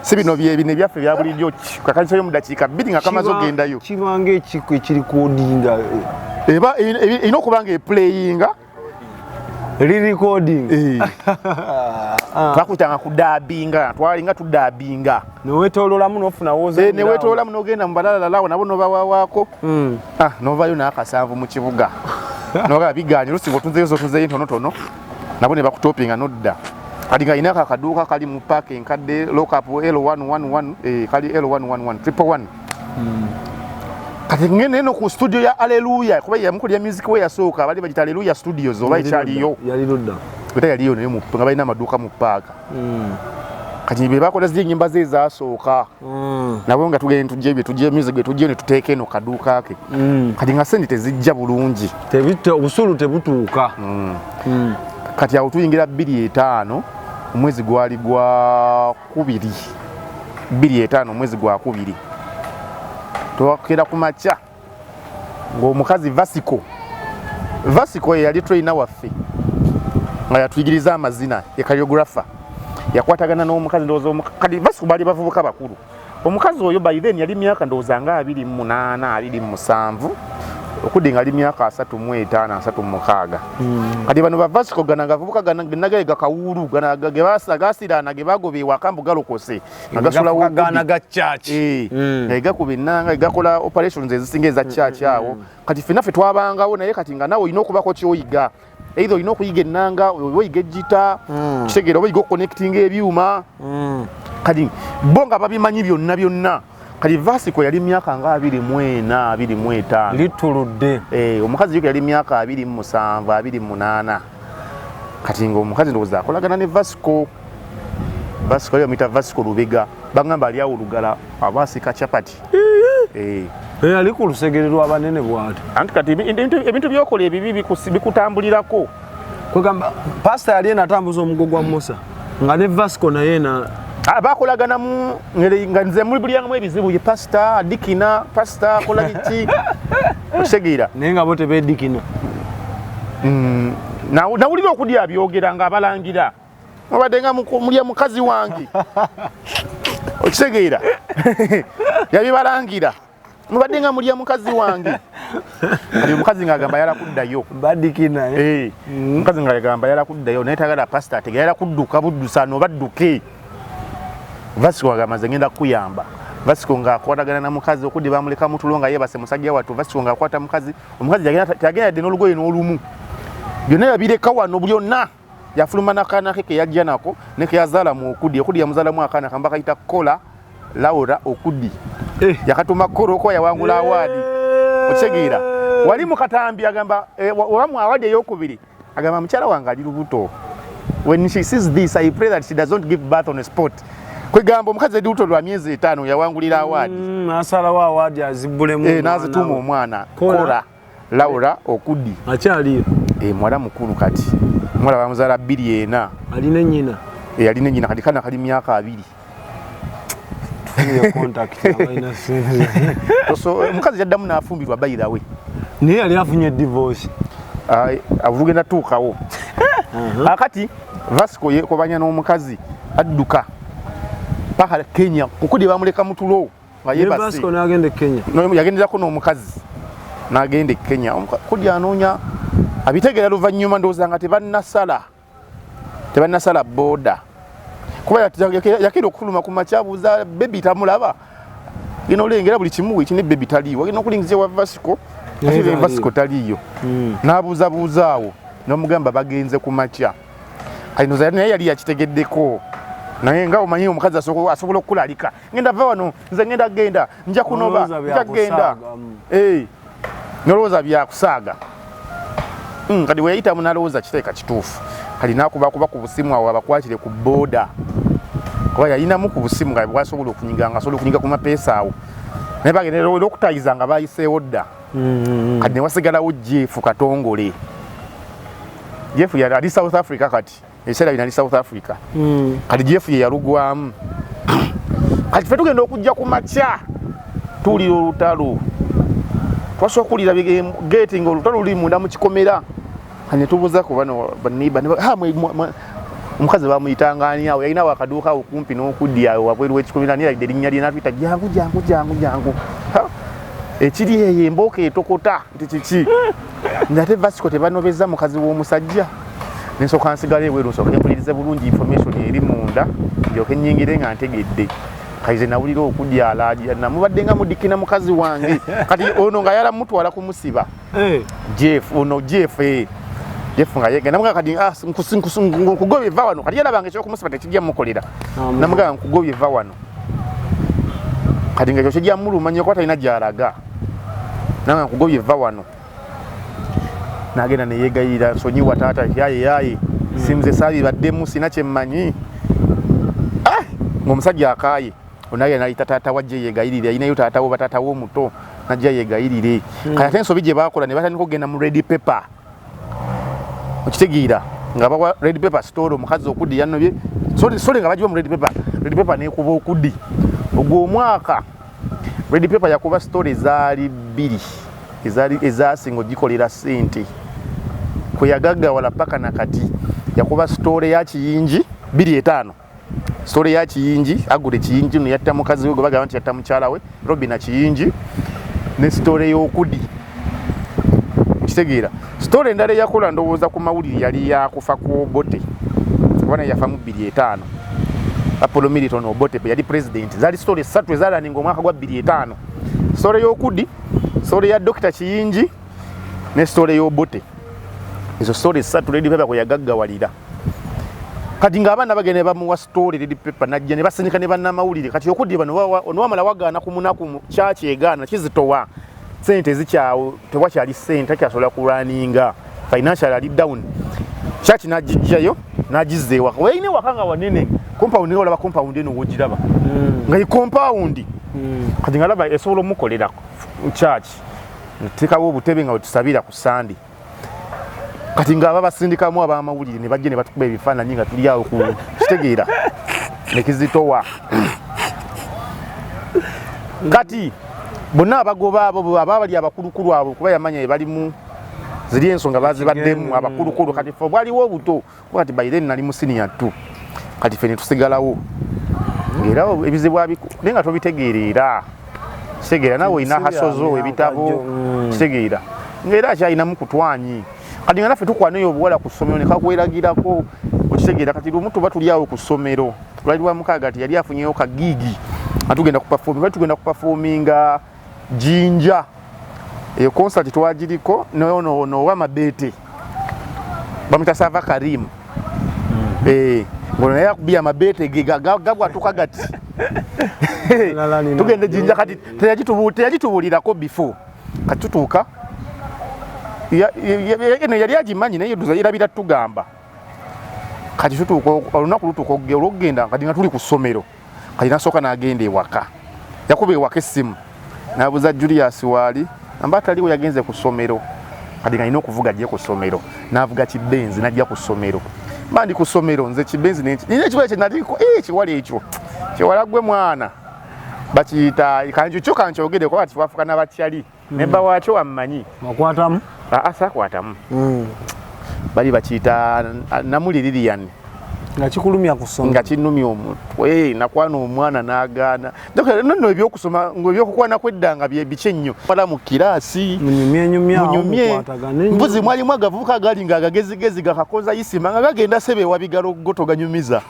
si bino byebino ebyaffe bya bulijjo kakalisayo mu ddakiika 2 nga kamaze ogendayo kibanga ekirikodinga eba erina okuba nga epuleyinga recording twakutanga kudabinga twalinga tudabinga newetoololamu n'ofuna woza newetoololamu n'ogenda mu balalalalawo nabo n'obawawaako n'ovayo n'akasanvu mu kibuga n'ogamba biganye oluusi ng'otunzeyo z'otunzeyo ntonotono nabo ne bakutopinga n'odda. Kati nga alina akaduuka kali mu paaka enkadde lockup L111 kali L111 111. Kati ngende eno ku studio ya Alleluia kuba yamukulira music we yasooka bali bagita Alleluia Studios oba ekyaliyo yali ludda era yaliyo naye nga balina amaduuka mu paaka. Kati be bakola ziri ennyimba ze ezasooka nabo nga tugenda tujje bye tujje music bye tujje ne tuteeka eno kaduuka ke. Kati nga sente tezijja bulungi obusulu tebutuuka. Kati awo tuyingira 2005 omwezi gwali gwa 2 2005 omwezi gwa 2 twakera ku makya ng'omukazi Vasiko yali trainer waffe nga yatuyigiriza amazina ye choreographer yakwatagana n'omukazi ndowooza kati Vasiko baali bavubuka bakulu. Omukazi oyo by then yali myaka ndowooza nga 28 27 okudde nga ali myaka 35 36. Kati bano ba Vasiko gana gavubuka gana nagaye gakawulu gana gebasa gasirana gebagobe wakambu galokose agasula gana ga church gakuba ennanga gakola operations ezisinga eza church awo. Kati ffenna ffe twabangawo naye kati nga nawe olina okubako ky'oyiga either olina okuyiga ennanga oba oyiga ejjita kitegeera oba oyiga okuconnectinga ebyuma. Kati bo nga babimanyi byonna byonna. Kati Vasiko yali myaka nga 24 25 lituludde. Omukazi yali myaka 27 28. Kati ng'omukazi ndowooza akolagana ne Vasiko. Vasiko yali amuyita Vasiko Lubega bagamba ali awo Lugala aba asika chapati. Ali ku lusegere lw'abanene bw'atyo. Anti kati ebintu by'okola ebibi bikutambulirako. Kwegamba pasita yali eno atambuza omugo gwa Musa nga ne Vasiko naye na bakolaganamu nga nze muli bulyangamu ebizibu ye pasita adikina pasita akola biki okitegeera naye nga bo tebeedikina. Nawulira okudya abyogera ng'abalangira, mubadde nga mulya mukazi wange. Okitegeera? Yabibalangira, mubadde nga mulya mukazi wange. Kati omukazi ng'agamba yala kuddayo. Badikina, eh? Eh, omukazi ng'agamba yala kuddayo, naye tagala pasita ategera, yala kudduka buddusa no badduke. Vasco agamba, nze ngenda kukuyamba. Vasco ng'akwatagana na mukazi okuddi, bamuleka mutulo nga yeebase musajja wattu. Vasco ng'akwata mukazi, omukazi teyagenda yadde n'olugoye n'olumu, byonna yabireka wano byonna. Yafuluma n'akaana ke keyajja nako ne keyazaala mu Okudi. Okudi yamuzaalamu akaana kamba kayita Kola Laura Okudi. Yakatuma Kola okuba yawangula award. Okitegeera? Wali mu katambi agamba, oba mu award eyokubiri, agamba, mukyala wange ali lubuto, when she sees this I pray that she does not give birth on a spot. Kwegamba omukazi ali lubuto lwa myezi 5, yawangulira award. Asalawo award azibbulemu. N'azituuma omwana. Kola. Kola Laura Okudi. Akyaliyo? Muwala mukulu kati, muwala bamuzaala 2004. Alina ennyina? Alina ennyina, kati kana kali myaka 20. Tufunire contact abalina ssente. So omukazi yaddamu n'afumbirwa, by the way. Naye yali afunye divorce? Tugenda tuukawo. Akati Vasco yekobanya n'omukazi, adduka paka Kenya. Kukudi bamuleka mutulo nga ne yeebase. Vasco n'agenda e Kenya. Yagenderako n'omukazi n'agenda e Kenya. Kudi anoonya, abitegeera luvannyuma, ndowooza nga tebannasala boda, kuba yakera okufuluma ku makya, abuuza baby, tamulaba. Genda olengera buli kimu weki ne baby taliiwo. Agenda okulingiza ewa Vasco, ate taliiwo. Vasco taliiyo. N'abuuzabuuza awo, n'omugamba bagenze ku makya. Kati ndowooza naye yali yakitegeddeko, naye nga omanyi omukazi asobola okukulalika, ngenda va wano, nze ngenda genda, nja kunoba. Olowooza Nja genda. byakusaaga. Eh, nolowooza byakusaaga. Kati weyayitamu nalowooza kiteeka kituufu, kati nakubakuba ku busimu awo abakwatire ku booda, kuba yalinamu ku busimu nga bwasobola okunyiga, nga asobola okunyiga ku mapeesa awo, naye bagenda era okutayiza nga bayiseewo dda. Kati newasigalawo Jeff Katongole. Jeff yali ali South Africa, kati ebiseera bino ali South Africa. Kati Jeff ye yalugwamu. Kati ffe tugenda okujja ku makya, tuwulira olutalo. Twasooka okuwulira geeti nga olutalo luli munda mu kikomera. Kati ne tubuuza ku bano baniba, omukazi bamuyitanga ani awo, yalina akaduuka awo kumpi n'okuddi awo wabweru w'ekikomera, niye yalidde erinnya lye, n'atuyita, jangu jangu jangu jangu. Ha! Ekiri eyo embooka etokota nti kiki, ng'ate Vasco tebanobeza mukazi w'omusajja. Nensooka nsigala ebweru, nsooke mpulirize bulungi information eri munda, ndyoke nnyingire nga ntegedde. Kati ze nawulira okudya alaajira, namubadde nga mudikina mukazi wange. Kati ono nga yala mutwala kumusiba. Jeff ono, Jeff, Jeff nga yegenda namugamba kati, ah, nkugobye, va wano. Kati yalabanga ekyokumusiba tekijja mukolera. Namugamba, nkugobye, va wano. Kati nga ekyo kijja muluma nnyo kuba talina gy'alaga. Nanga nkugobye, va wano. Nagenda neyegayirira, nsonyiwa taata, yaye yaye, simuze saabibaddemu, sina kyemmanyi. Ah! Ng'omusajja akaaye, onagenda nayita taata wajja yegayirire, alinayo taata we oba taata we omuto, najja yegayirire. Kati ate ensobi gye baakola, ne batandika okugenda mu Red Pepper. Okitegeera? Nga bawa Red Pepper story, omukazi Okudi yanobye, story nga bagiwa mu Red Pepper. Red Pepper nekuba Okudi. Ogwo omwaka Red Pepper yakuba story zaali bbiri ezaali ezasinga ogikolera ssente, kwe yagaggawala paka nakati. Yakuba story ya Kiyingi 2005, story ya Kiyingi, agula Kiyingi no yatta mukazi we gwe bagamba nti yatta mukyala we Robina Kiyingi, ne story y'Okudi. Okitegeera? Story endala eyakola ndowooza ku mawulire yali yakufa ku Obote, kuba naye yafa mu 2005, Apollo Milton Obote yali president. Zaali story ssatu ezalaninga omwaka gwa 2005: story y'Okudi, story ya Dr Kiyingi ne story y'Obote. Ezo story ssatu Red Pepper kwe yagaggawalira. Kati ng'abaana bagenda ne bamuwa story, Red Pepper najja ne basindika ne bannamawulire. Kati Okudi bano ono wamala wagaana ku munaku mu kyaki, egaana kizitowa, sente zikyawo, tewakyali sente, takyasobola kulwaninga, financial ali down. Kyaki n'agijjayo n'agizza ewaka weerina ewaka nga wanene, compound, nga olaba compound eno wogiraba nga ye compound. Kati nga laba esobola omukolera church, teekawo obutebe nga wetusabira ku Sande. Kati nga aba basindikamu abamawulire ne bajja ne batukuba ebifaananyi nga tuli awo ku kitegeera nekizitowa. Kati bonna abagoba abo aba bali abakulukulu abo, kuba yamanya balimu Ziri ensonga bazibaddemu abakulukulu. Kati ffe obwaliwo obuto, kuba kati by then nali mu senior 2, kati ffe ne tusigalawo ng'era ebizibu abiku naye nga tobitegeerera. Kitegeera naawe olina Si bya hasozo myaka ebitabo. gyo, Kitegeera ng'era akyalinamu kutwanyi. Kati nga naffe tukwana eyo obuwala ku ssomero ne kakweragirako, okitegeera. Kati lumu tuba tuli awo ku ssomero, lwali lwa mukaaga, ti yali afunyeyo kagiigi nga tugenda ku performing, lwali tugenda ku performinga Jinja. Eyo concert twagiriko nono ono ow'amabeete bamuyita Sava Karim. Ngono naye akubye amabeete ge gabwatuka gati. Lala nina. Tugenda Jinja, kati teyagitubuulirako before. Kati tutuuka eno yali agimanyi naye ndoza yerabira tugamba. Kati tutuuka olunaku lutuuka olwokugenda, kati nga tuli ku ssomero. Kati nasooka n'agenda ewaka, yakuba ewaka essimu n'abuuza Julius waali, amba ataliwo, yagenze ku ssomero. Kati nga alina okuvuga ajje ku ssomero, n'avuga kibenzi n'ajja ku ssomero. Mba ndi ku ssomero nze kibenzi nina ekiwala kye naliko, ekiwala ekyo kiwala gwe mwana bakiyita kanjo kyo kankyogere kuba kati twafuka n'abakyali ne bba waakyo wammanyi. Wakwatamu? Aa, saakwatamu. Bali bakiyita Namuli Lilian. Nga kikulumya ku ssomero? Nga kinnumya omutwe. Nakwana omwana n'agaana. Nonno ebyokusoma ngaebyokukwana kwedda nga biki ennyo wala mu kiraasi. Munyumyenyumyawo. Munyumye. Mukwatagane. Mbuzi mwalimu agavubuka gali nga agagezigezi gakakoza isima nga gagenda sebe wabigalo go toganyumiza.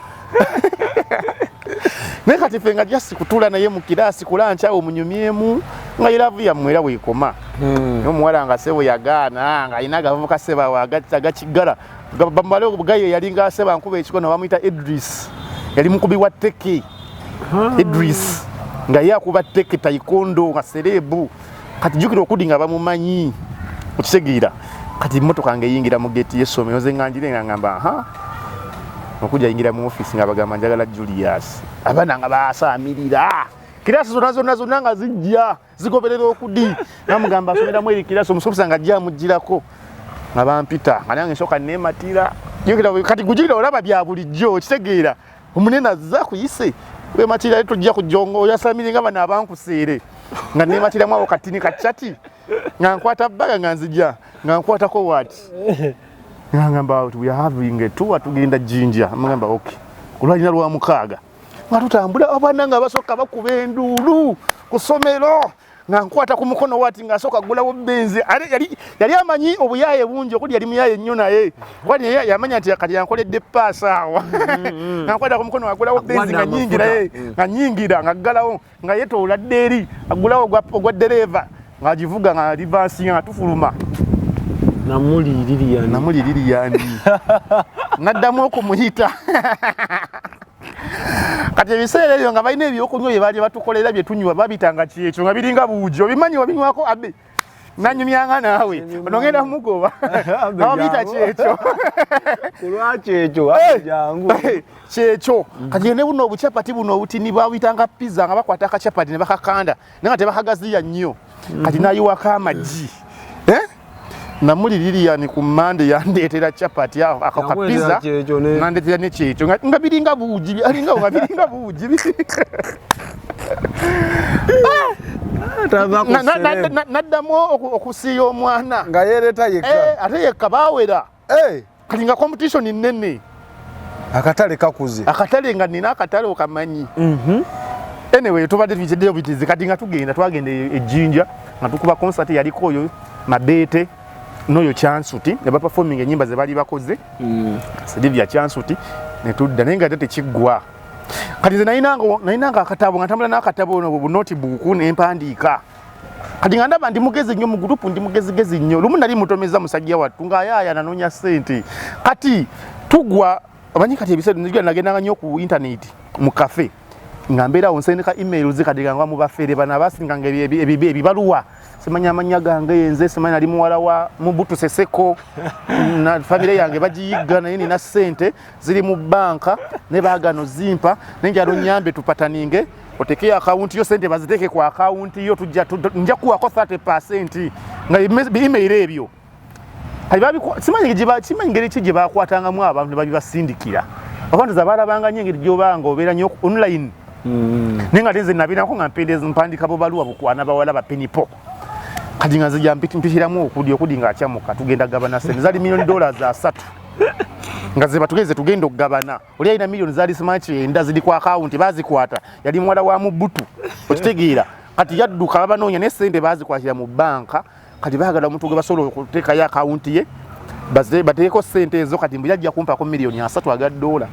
Naye kati ffe nga just kutuula naye mu kiraasi kulanca awo munyumyemu nga iravu yammwe era weekoma. Naye omuwala nga sebo yagaana nga alina agavubuka sebo awo agakiggala bamale gaye yalinga seba nkuba ekikono bamuyita Idris, yali mukubi wa teke. Idris nga ye akuba teke taekwondo nga serebu. Kati jjukira okudi nga bamumanyi, okitegeera. Kati emmotoka nga eyingira mu geeti y'essomero, nze nga njire nga ngamba aha okujja yingira mu ofiisi nga bagamba njagala Julius. Abaana nga basaamirira kirasi zonna zonna zonna nga zijja zigoberera okudi namugamba asomeramu eri kirasi, omusomesa nga ajja amugirako nga bampita nga nange nsooka neematira. Jjukira kati gujjukira olaba bya bulijjo, okitegeera, omunene azza kuyise wematira tujja kujonga oyasamire nga bano abankuseere nga nematiramu awo katini kacati nga nkwata baga nga nzija nga nkwatako wati nga ngamba we are having a tour tugenda Jinja. Mugamba okay, olwalina lwa mukaaga nga tutambula abaana nga basooka bakuba enduulu ku ssomero nga nkwata ku mukono wati ng'asooka aggulawo benzi. Ate yali amanyi obuyaaye bungi okuli yali muyaaye nnyo naye kuba naye yamanya nti kati yankoledde paasa awo nga nkwata ku mukono aggulawo benzi nga Akuwadde nyingira amafuta. Nga nyingira nga ggalawo nga yeetoola dde eri aggulawo ogwa ddereeva ng'agivuga nga reverse nga tufuluma. Namuli Lilian. Namuli Lilian naddamu okumuyita. Kati ebiseera ebyo nga balina ebyokunywa bye baali batukolera bye tunywa babitanga kyekyo nga biringa buugi, obimanyi wabinywako abe nanyumyanga naawe ono ngenda mugoba ababiyita kyekyo. Kulwaki ekyo jangu? Kyekyo. Kati ne buno obucapati buno obutini babuyitanga pizza nga bakwata akacapati ne bakakanda naye nga tebakagaziya nnyo. Kati nayiwako amagi. Eh? Namuli Lilian ku Mande yandeetera capati awo ako ka Yakuleetera pizza. kyekyo Nandeetera ne kyekyo nga biringa buugi alinga nga biringa buugi. Tava ku celeb. Naddamu okusiiya omwana nga yeereeta yekka. Ate yekka baawera. Kati nga competition nnene. Akatale kakuze. Akatale nga nina akatale okamanyi. Anyway tubadde tuyitiddeyo bitizi. Kati nga tugenda twagenda e Jinja nga tukuba concert yaliko oyo Mabeete n'oyo Kyansuti ne baperforming ennyimba ze baali bakoze. Sylvia Kyansuti ne tudda naye nga ate tekiggwa. Kati nze nalinanga akatabo nga ntambula n'akatabo ono bu notebook ne mpandiika. Kati nga ndaba ndi mugezi nnyo mu gurupu, ndi mugezigezi nnyo. Lumu nali mutomeza musajja wattu ng'ayaaya nanoonya ssente. Kati tugwa omanyi kati ebiseera nzijukira nagendanga nnyo ku internet mu cafe nga mbeerawo nsendeka emails kati nga ngwa mu bafeere bano abasinganga ebibaluwa simanya amannya gange yenze simanyi nali muwala wa Mobutu Seseko na famire yange bagiyigga naye nina ssente ziri mu banka ne baagano zimpa naye njala onyambe tupataninge oteke akawunti yo sente baziteeke ku akawunti yo tujja nja kuwako 30% nga email ebyo. Kati simanyi simanyi ngeri ki gye bakwatangamu abantu ne babibasindikira. Abantu za balabanga nnyo engeri gy'obanga obeera nnyo online. Naye nga ate nze nabirako nga mpandika bubaluwa bukwana bawala ba penipo. Kati nga nzija mpitiramu Okudi, Okudi ng'akyamuka, tugenda gabana sente zali $3 million nga ze batugeze tugenda okugabana. Oli alina miliyoni zaali simanyi 90 ziri ku akawunti, bazikwata, yali muwala wa Mubutu, okitegeera? Kati yadduka, babanoonya, naye sente bazikwatira mu banka. Kati baagala omuntu gwe basobola okuteekayo akawunti ye bateekeko sente ezo. Kati mbu yajja kumpako $30 million aga dola.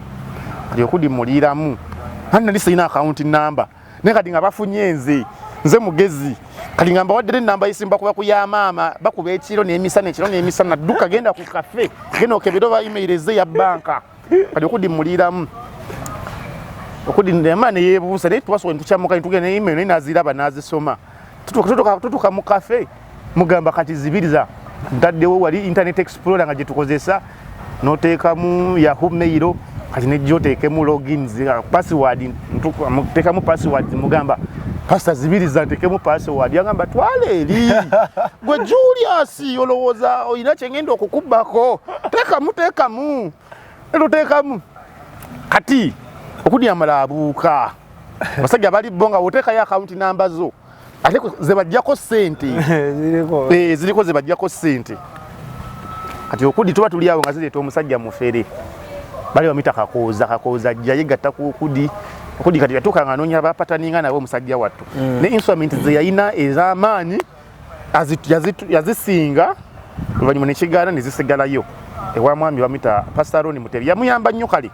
Kati Okudi muliiramu, ani nali sirina akawunti namba, naye kati nga bafunye nze mugezi. Kati nga mbawaddere enamba yisimba kuba ku ya maama, bakuba ekiro n'emisana, ekiro n'emisana, dduka genda ku cafe, genda okebere oba email eze ya banka. Kati Okudi muliiramu, Okudi nema neyebuusa, naye twasobola netukyamuka netugenda ne email, naye naziraba nazisoma. Tutuuka mu cafe, mugamba kati zibiriza ntaddewo wali Internet Explorer nga gyetukozesa, noteekamu Yahoo Mail, kati nejja oteekemu logins, password, teekamu password. Mugamba, "Pastor, zibiriza nteekemu password." Yagamba, "Twala eri gwe Julius, olowooza olina kyengenda okukubbako? Teekamu, teekamu." Etuteekamu. Kati Okudi amala abuuka, abasajja bali bo nga woteekayo akawunti namba zo, ate ze bajjako ssente. Ziriko. Eh, ziriko ze bajjako ssente. Kati Okudi tuba tuli awo nga zireeta omusajja mufere, bali bamuyita Kakooza. Kakooza ajja yegatta ku Okudi. Okudi kati yatuuka nga anoonya bapataninga nabo, omusajja wattu ne instrument ze yalina ez'amaanyi yazisinga oluvannyuma nekigaana nezisigalayo ewa mwami bamuyita Pastor Ron Mutebi. Yamuyamba nnyo kale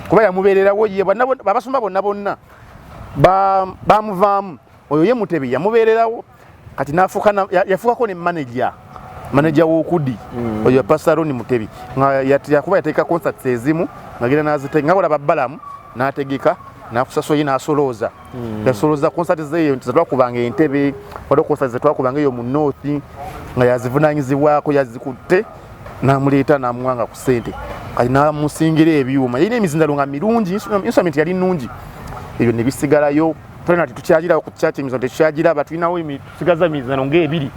kuba yamubeererawo ye abasumba bonna bonna bamuvaamu, oyo ye Mutebi yamubeererawo. Kati nafuuka yafuukako ne manager w'Okudi oyo Pastor Ron Mutebi, nga yakuba yateeka concerts ezimu ngagenda nazite nga olaba Balamu n'ategeka nakusasula ye n'asolooza, yasolooza concert zeeyo nti zetwakubanga Entebe, waliwo concert zetwakubanga eyo mu North nga yazivunanyizibwako, yazikutte n'amuleeta n'amuwanga ku ssente. Kati n'amusingira ebyuma, yalina emizindalo nga mirungi, instrument yali nnungi, ebyo ne bisigalayo. Tulina tetukyagirawo ku kyaki, emizindalo tetukyagiraba, tulinawo tusigaza emizindalo ng'ebiri,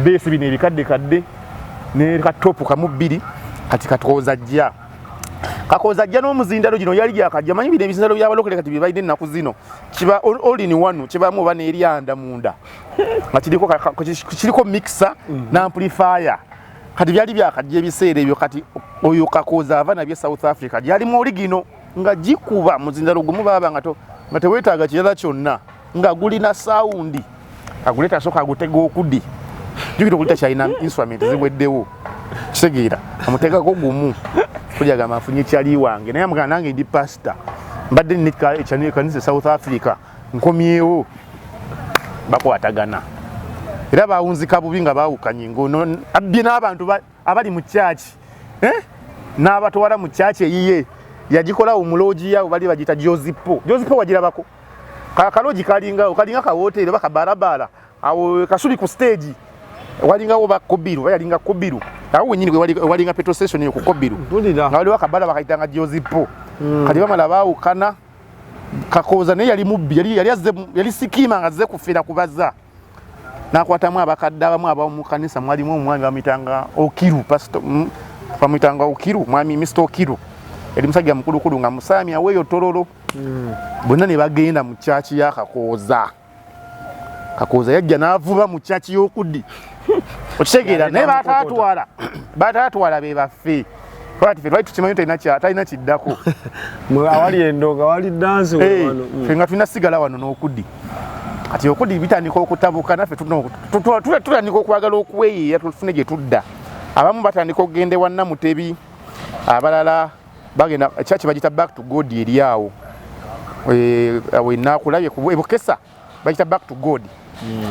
bass bino ebikadde kadde ne katopu kamu bbiri. Kati Kakooza ajja, Kakooza ajja n'omuzindalo gino yali gyakajja. Manyi bino ebizindalo by'abalokole kati bye balina ennaku zino kiba all in one, kibaamu oba n'eryanda munda nga kiriko kiriko mixer n'amplifier. Kati byali byakajja ebiseera ebyo. Kati oyo Kakooza ava nabye South Africa, gyalimu oli gino nga gikuba muzindalo gumu baaba nga nga teweetaaga kirala kyonna, nga gulina sound. Aguleeta, asooka agutega Okudi. Jjukira Okudi takyalina instrument, ziweddewo, kitegeera? Amuteekako gumu kulyagamba nfunye kyali wange, naye amugamba nange ndi pasita, mbadde nina ekanisa e South Africa, nkomyewo. Bakwatagana era bawunzika bubi nga bawukanye, ngono abbye n'abantu abali mu kyaki, eh? N'abatwala mu kyaki eyiye yagikolawo mu lodge yaabo bali bagiyita Josipo. Josipo wagirabako? Kalodge kalingawo, kalinga kawoteeri oba kabarabara awo Kasubi ku stage, walingawo ba Kobiru, oba yalinga Kobiru awo wenyini walinga petrol station eyo ku Kobiru. Mpulira. Nga waliwo akabala bakayitanga Josipo. Kati bamala baawukana, Kakooza naye yali mubbi, yali azze yali sikima nga azze kufiira kubaza, n'akwatamu abakadde abamu abamu kanisa. Mwalimu omwami bamuyitanga Okiru, pastor bamuyitanga Okiru, mwami Mr Okiru, yali musajja mukulukulu nga musaami aweeyo Tororo. Bonna ne bagenda mu kyaki ya Kakooza. Kakooza yajja n'avuba mu kyaki y'Okuddi, okitegeera? Naye bataatwala be baffe kati ffe twali tukimanyi talina kiddako. Mwe awali endongo, awali dansi. Eh, wano. Ffe nga tulina sigala wano n'Okuddi. Kati Okuddi bitandika okutabuka, naffe tutandika okwagala okweyiiya tufune gye tudda. Abamu batandika okugenda ewa Namutebi, abalala bagenda kyaki bagita Back to God eri awo. Eh, awo enaakulabye e Bukesa bagita Back to God.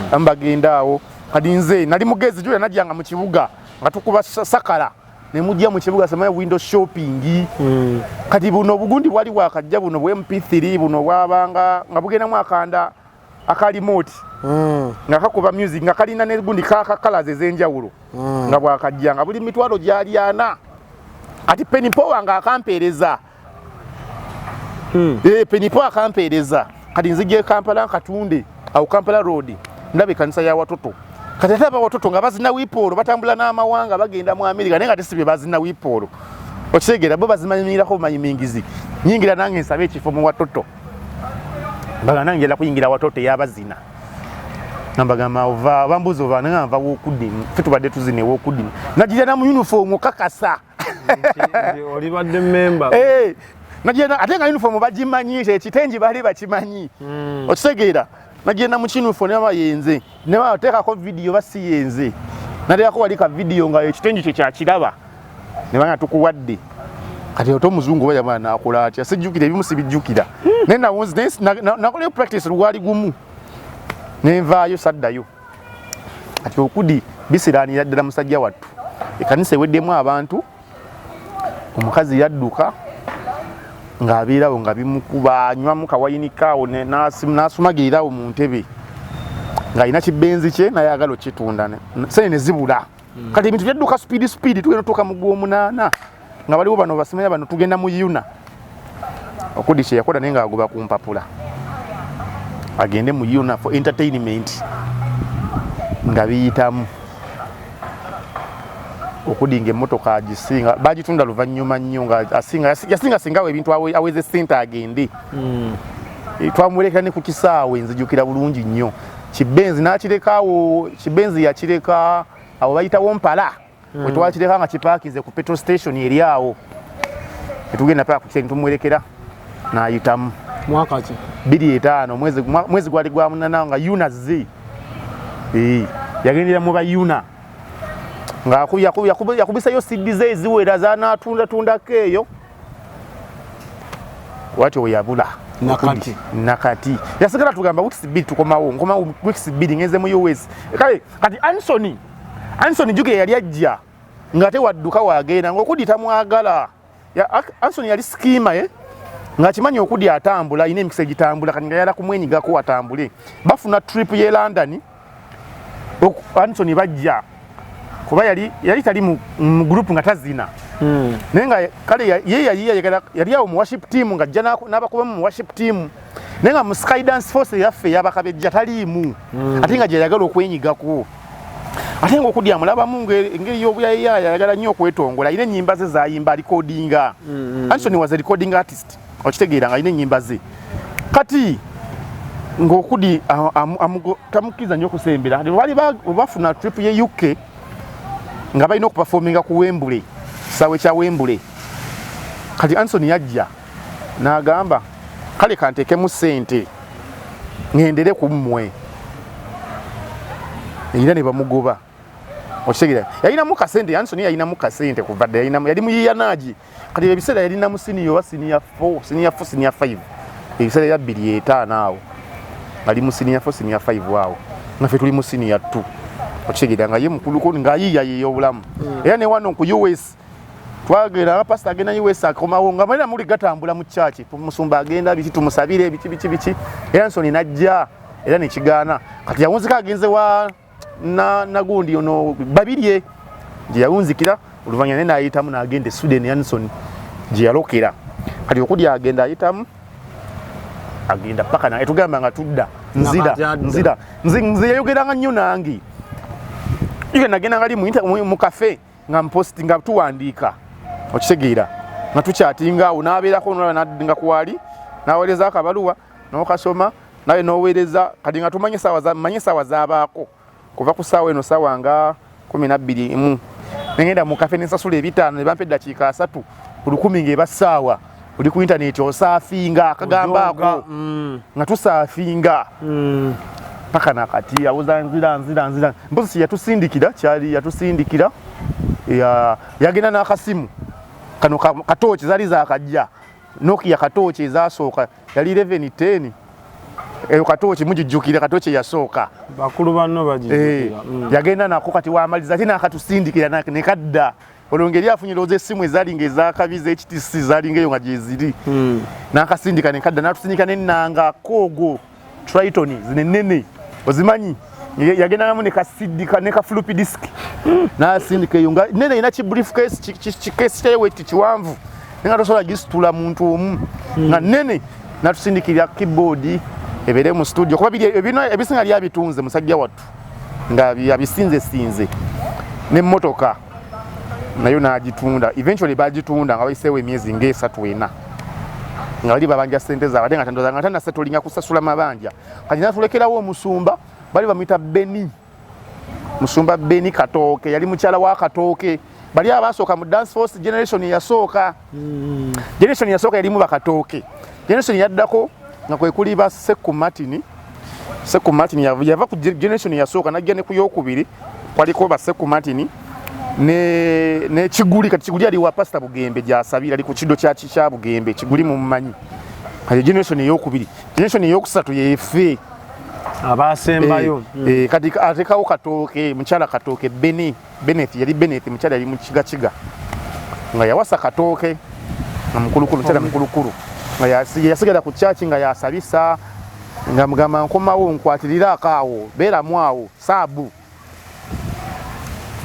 Abamu bagenda awo. Kati nze nali mugezi juya, najjanga mu kibuga nga tukuba sakala ne mujja mu kibuga samaye window shopping. Kati buno obugundi bwali bwakajja buno bwa MP3 buno bwabanga nga bugendamu akanda aka remote nga kakuba music, nga kalina negundi kaka colors ez'enjawulo, nga bwakajja nga buli 400,000. Kati Penipowa nga akampeereza. Eh, Penipowa akampeereza. Kati nzija e Kampala nkatunde awo Kampala Road, ndaba ekanisa ya Watoto. Kati ate abawatoto nga bazina wipoolo, batambula n'amawanga, bagenda mu Amerika, naye nga tesibye bazina wipoolo, okitegeera? Bo bazimanyimirako bumanyimingizi. Nyingira nange nsabe ekifo mu Watoto, baga nange njala kuyingira Watoto eyabazina. Nambagamba ova bambuza ova nga nva wokudi, ffe tubadde tuzina ewokudi. Nagira na mu uniform okakasa. Olibadde member. Eh, nagira ate nga uniform bagimanyi, ekitengi bali bakimanyi. Okitegeera? Nagenda mu uniform ne bayenze. Ne bateekako video basiyenze. Nateekako wali ka video nga ekitengi kye kyakiraba. Ne banga tukuwadde. Kati oto omuzungu oba yamala n'akola atya? Sijjukira, ebimu sibijjukira. Naye nakola practice lwali gumu. Nenvaayo saddayo. Kati Okudi bisiraanira ddala musajja wattu. Ekkanisa eweddemu abantu, omukazi yadduka ng'abeerawo nga bimukuba, anywamu kawayini kaawo n'asumagirirawo mu ntebe ng'alina kibenzi kye naye ayagala okitunda, sente ne zibula. Kati ebintu byadduka speed speed, tugenda otuuka mu gw'omunaana nga baliwo bano basimanya bano tugenda mu UNAA. Okudi kye yakola naye ng'agoba ku mpapula agende mu UNAA for entertainment nga biyitamu. Okudi ng'emmotoka agisinga bagitunda luvannyuma nnyo nga asinga yasinga singawo ebintu aweze ssente agende. Twamuleka ne ku kisaawe, nzijukira bulungi nnyo kibenzi n'akirekawo, kibenzi yakireka awo bayitawo mpala we twakireka nga kipaakize ku petrol station eri awo, netugenda paka ku kisenge tumwerekera n'ayitamu. Mwaka ki? 2005, mwezi gwali gwa munana nga UNAA z yagendera mu ba UNAA nga yakubisayo CD ze eziwera zanaatundatundako eyo watyo we yabula. Nakati. Nakati yasigala tugamba weeks 2 tukomawo, nkomawo weeks 2 ngenze mu US. Kale kati Anson Juge yali ajja ng'ate wadduka wagenda ng'Okudi tamwagala. Anson yali schemer ye ng'akimanyi Okudi atambula alina emikisa egitambula, kati nga yala kumwenyigako atambule. Bafuna trip ye London, Anson bajja kuba yali tali mu group nga tazina. Naye nga kale ye yali awo mu worship team nga ajja n'abakubamu mu worship team, naye nga mu Sky Dance Force yaffe ey'abakabejja taliimu. Ate nga gye yayagala okwenyigako, ate nga Okudi amulabamu engeri y'obuyayaaya, ayagala nnyo okwetongola, alina ennyimba ze zayimba recordinga. Anthony was a recording artist, okitegeera, nga alina ennyimba ze. Kati ng'Okudi tamukkiriza nnyo okusembera. Kati bali bafuna trip ye UK nga balina okuperforminga ku Wembley, kisaawe kya Wembley. Kati Anson yajja n'agamba kale kanteekemu ssente ŋŋendere ku mmwe, era ne bamugoba. Okitegeera, yalinamu kasente, Anson yalinamu kasente kuva dda, yalinamu, yali muyiyanaagi. Kati ebiseera yalina mu senior oba senior 4, senior 4, senior 5, ebiseera bya 2005 awo ali mu senior 4, senior 5 awo nga ffe tuli mu senior 2. Okitegeera, nga ye mukuluko ng'ayiiyayiiya obulamu. Era ne wano ku US twagenda nga pastor agenda US akomawo nga malina muli gatambula mu church, musumba agenda biki tumusabire biki biki biki, era Nsoni najja era nekigaana. Kati yawunzika agenze wa na nagundi ono Babirye gye yawunzikira, oluvannyuma naye n'ayitamu n'agenda e Sweden, Anson gye yalokera. Kati Okudi agenda ayitamu agenda paka naye tugamba nga tudda nzira. Nakati adda. Nzira nze yayogeranga nnyo nange. Iwe nagenda nga ali mu cafe nga mpost nga tuwandiika, okitegeera, nga tukyatinga awo n'abeerako nolaba nga kwali n'aweereza akabaluwa n'okasoma nawe n'oweereza. Kati nga tumanye saawa manye saawa z'abaako kuva ku saawa eno saawa nga 12 nengenda mu cafe nensasula 500 ne bampa eddakiika 30 ku 1,000 ng'eba ssaawa oli ku intaneti osurfinga akagamba ako. Nga tusurfinga paka nakati awoza nzira nzira nzira. Mpozi yatusindikira kyali yatusindikira yagenda n'akasimu kano katooki zaali zakajja Nokia katooki ezasooka yali 1110 eyo katooki mugijjukira katooki eyasooka. Bakulu banno bagijjukira. Yagenda nako kati wamaliza ate n'akatusindikira nekadda olwo ngeri afunye lowooza essimu ezaali nga ezakabi z'HTC zaalinga eyo nga gyeziri. N'akasindika nekadda n'atusindika n'ennanga koogo Triton zino ennene ozimanyi. Yagendangamu ne kasidika ne ka floppy disk n'asindika eyo nga nene erina ki briefcase kikesi kyayo weti kiwanvu naye nga tosobola gisitula muntu omu nga nene. N'atusindikira keyboard ebeere mu studio kuba biri ebisinga lyabitunze musajja wattu nga yabisinzesinze n'emmotoka nayo n'agitunda. Eventually bagitunda nga bayiseewo emyezi ng'esatu ena nga bali babanja sente zaabwe ate nga tandoza nga tanasettlinga kusasula mabanja. Kati natulekerawo omusumba. Bali bamuyita Beni, musumba Beni Katooke, yali mukyala wa Katooke. Bali abasooka mu Dance Force, generation yasooka. Generation yasooka yalimu Bakatooke. Generation yaddako nga kwe kuli ba Seku Martin. Seku Martin yava ku generation yasooka najja ne ku yokubiri, kwaliko ba Seku Martin ne Kiguli. Kati Kiguli ali wa Pastor Bugembe gyasabira, ali ku kido kya Bugembe. Kiguli mumumanyi. Kati generation eyokubiri, generation eyokusatu yefe abasembayo. Kati atekawo Katooke, mukyala Katooke Beni, Beneth, yali Beneth, mukyala yali mukigakiga nga yawasa Katooke nga mukulukulu, mukyala mukulukulu nga yasigala ku kyaki nga yasabisa, nga mugamba nkomawo nkwatirira akaawo beeramu awo saabu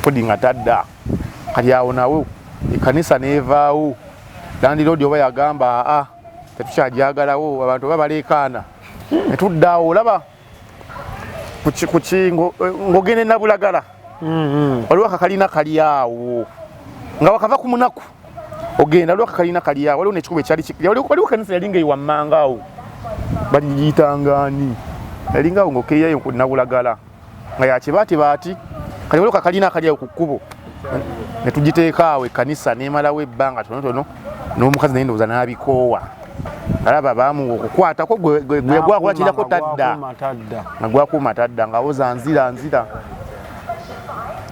kodi nga tadda. Kati awo nawo ekkanisa neevaawo, landiroodi oba yagamba aa tetukyajagalawo, abantu oba baleekaana netudda awo. Olaba kuki ng'ogenda Nabulagala, waliwo akakalina kali awo nga wakava ku munaku ogenda, waliwo akakalina kali awo, waliwo n'ekikubo ekyali waliwo kanisa yali nga ewammanga awo, bagiyitanga ani, yalinga awo ng'okeeyayo ku Nabulagala nga yakibaatibaati. Kati waliwo kakalina akali awo ku kkubo ne tugiteeka awo ekkanisa, nemalawo ebbanga tonotono n'omukazi naye ndowooza n'abikoowa, alaba baamuwa okukwatako gwe gwakwatirako tadda. Nga tadda. Nga gwakuuma tadda, ng'awoza nzira nzira.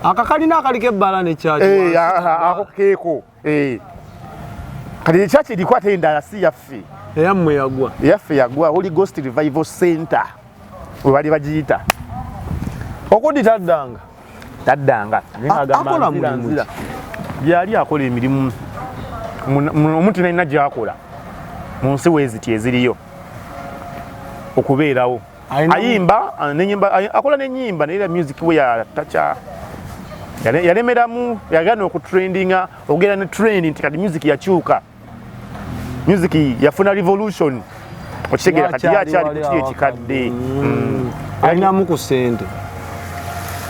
Akakalina akaliko ebbala nekyaki. Ako keeko. Kati ekyaki eriko ate endala si yaffe. Eyammwe yagwa. Eyaffe yagwa, Holy Ghost Revival Center we bali bagiyita. Okudi taddanga. Taddanga. Naye ng'agamba akola nzira, mulimu nzira. Yali akola emirimu omuntu nalina gyakola mu nsi weeziti eziriyo okubeerawo. Ayimba nenyimba, akola nenyimba, naye era music we yatacha yalemeramu, yagana okutrendinga, ogenda ne trend nti kati music yakyuka, music yafuna revolution, okitegeera? Kati Yakyali yakyali wali ku kiri awaka. ekikadde. Alinamu ku ssente.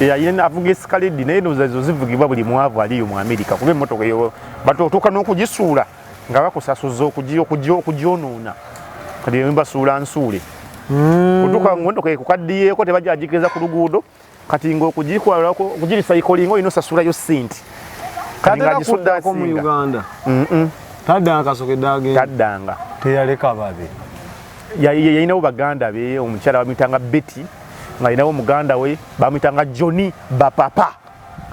Ayina, avuga Escalade, naye ndowooza ezo zivugibwa buli mwavu aliyo mu Amerika, kuba emmotoka eyo batuuka n'okugisuula nga bakusasuza okugyonoona. Kati basuula nsuule otuuka ngamotoka ekukaddiyeeko, tebajagigeza ku luguudo. Kati ngaokugikwala okugirecyclinga olina osasulayo sente. Kati Tatera ng'agisudde kuddako mu asinga. Uganda. Taddanga, kasokedde agenda. Taddanga. Teyaleka babe. Yalinawo baganda be, omukyala bamuyitanga Betty, nga alinawo muganda we bamuyitanga Johnny Bapapa,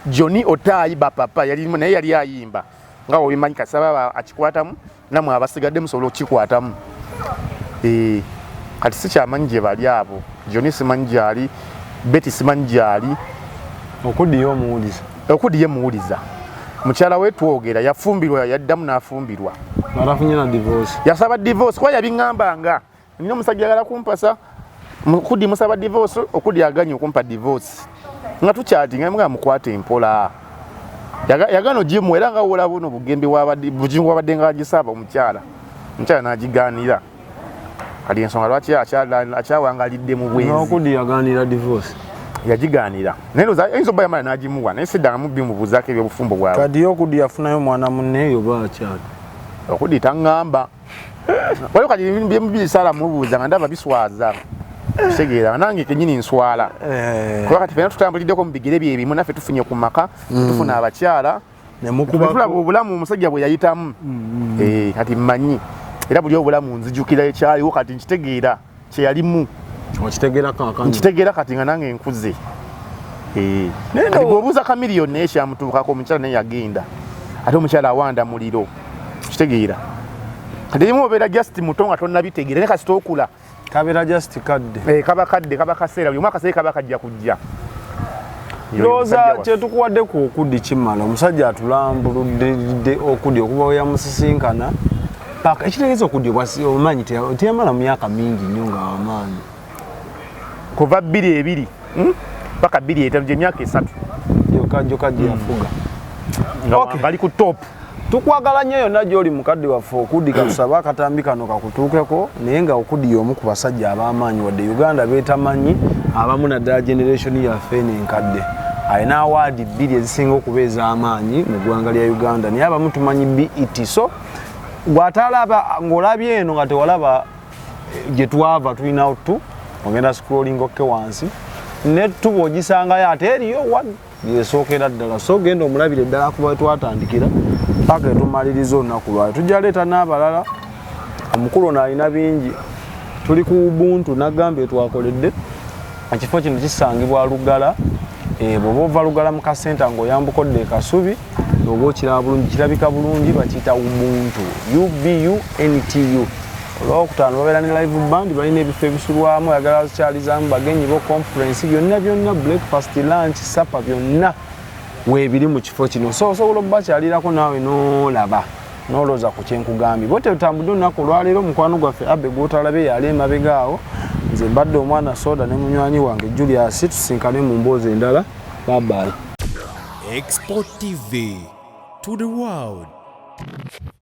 Johnny Otayi Bapapa, yali naye yali ayimba nga obimanyi. Kasaba akikwatamu, namwe abasigadde musobola okukikwatamu. Kati sikyamanyi gye bali abo. Johnny simanyi gyali, Betty simanyi gyali. Okuddiyo omuwuliza? Okudi ye muwuliza, mukyala we twogera, yafumbirwa, yaddamu n'afumbirwa. Nga tafunye na divorce? Yasaba divorce kuba yabiŋŋambanga, nina omusajja agala kumpasa, Okudi musaba divorce, Okudi aganye okumpa divorce, nga tukyati nga mga mukwate empola. Yagana ogimuwa era nga wola buno Bugembe wabadde Bujingo wabadde nga agisaba omukyala, omukyala n'agigaanira. Kati ensonga lwaki akyawangalidde mu bwenzi. N'okudi yaganira divorce? Yagigaanira, naye ndowooza ayinza obba yamala n'agimuwa, naye siddangamu bimubuuzaako ebyobufumbo bwabwe. Kati ye Okudi yafunayo mwana munne oba akyali? Okudi taŋŋamba. Waliwo kati byemubisaala mubuuza nga ndaba biswaza, kitegeera nange kenyini nswala, kuba kati fena tutambuliddeko mu bigere byebimu, naffe tufunye ku maka, tufuna abakyala, Nemukubako. Tulaba obulamu omusajja bwe yayitamu. Kati mmanyi era buli obulamu nzijukira ekyaliwo, kati nkitegeera kyeyalimu. Okitegeera kaakano? Nkitegeera kati nga nange nkuze. Naye Kati gweobuuza Kamiliyoni naye kyamutuukako, omukyala naye yagenda, ate omukyala awanda muliro, kitegeera? Kati erimu obeera just muto nga tonnabitegeera, naye kasita okula Kabeera just kadde. Kaba kadde, kaba kaseera, buli omu akaseera kaba kajja kujja. Ndowooza Musajja waffe. Kyetukuwadde ku Okudi kimala. Omusajja atulambuludde Okudi okuva we yamusisinkana paka ekitegeeza Okudi omanyi teyamala mu myaka mingi nnyo nga wamaanyi. Kuva 22, Paka 25, gyemyaka 3. Gyokka gyokka gye yafuga. Nga Okay. bali ku top. Tukwagala nnyo yonna gy'oli, mukadde waffe Okudi. Katusaba akatambi kano kakutuukeko, naye nga Okudi y'omu ku basajja ab'amaanyi wadde Uganda beetamanyi abamu, naddala generation yaffe eno enkadde. Alina award bbiri ezisinga okuba ez'amaanyi mu ggwanga lya Uganda, naye abamu tumanyi BET. So bw'atalaba ng'olabye eno nga tewalaba gye twava, tulinawo tu ogenda scrolling okke wansi. Ne tuba ogisangayo ate eriyo wa yesookera ddala. So genda omulabire ddala kuba wetwatandikira paka etumaliriza olunaku lwayo. Tujja leeta n'abalala. Omukulu ono alina bingi. Tuli ku Ubuntu, nagambye twakoledde ekifo kino kisangibwa Lugala. Bw'oba ova Lugala mu kasenta ng'oyambuka odda e Kasubi, oba okiraba bulungi, kirabika bulungi, bakiyita Ubuntu, Ubuntu. Olwokutaano babeera ne live band, balina ebifo ebisulwamu, oyagala kyalizaamu bagenyi bo, conference, byonna byonna, breakfast, lunch, supper, byonna weebiri mu kifo kino. So osobola okubakyalirako naawe n'olaba n'olowooza ku kyenkugambye. Bwe tetambudde olunaku olwaleero, mukwano gwaffe Abe gw'otalabye yali emabega awo. Nze mbadde omwana Soda ne munywanyi wange Julius. Tusinkane mu mboozi endala. Bye bye. Export TV to the world.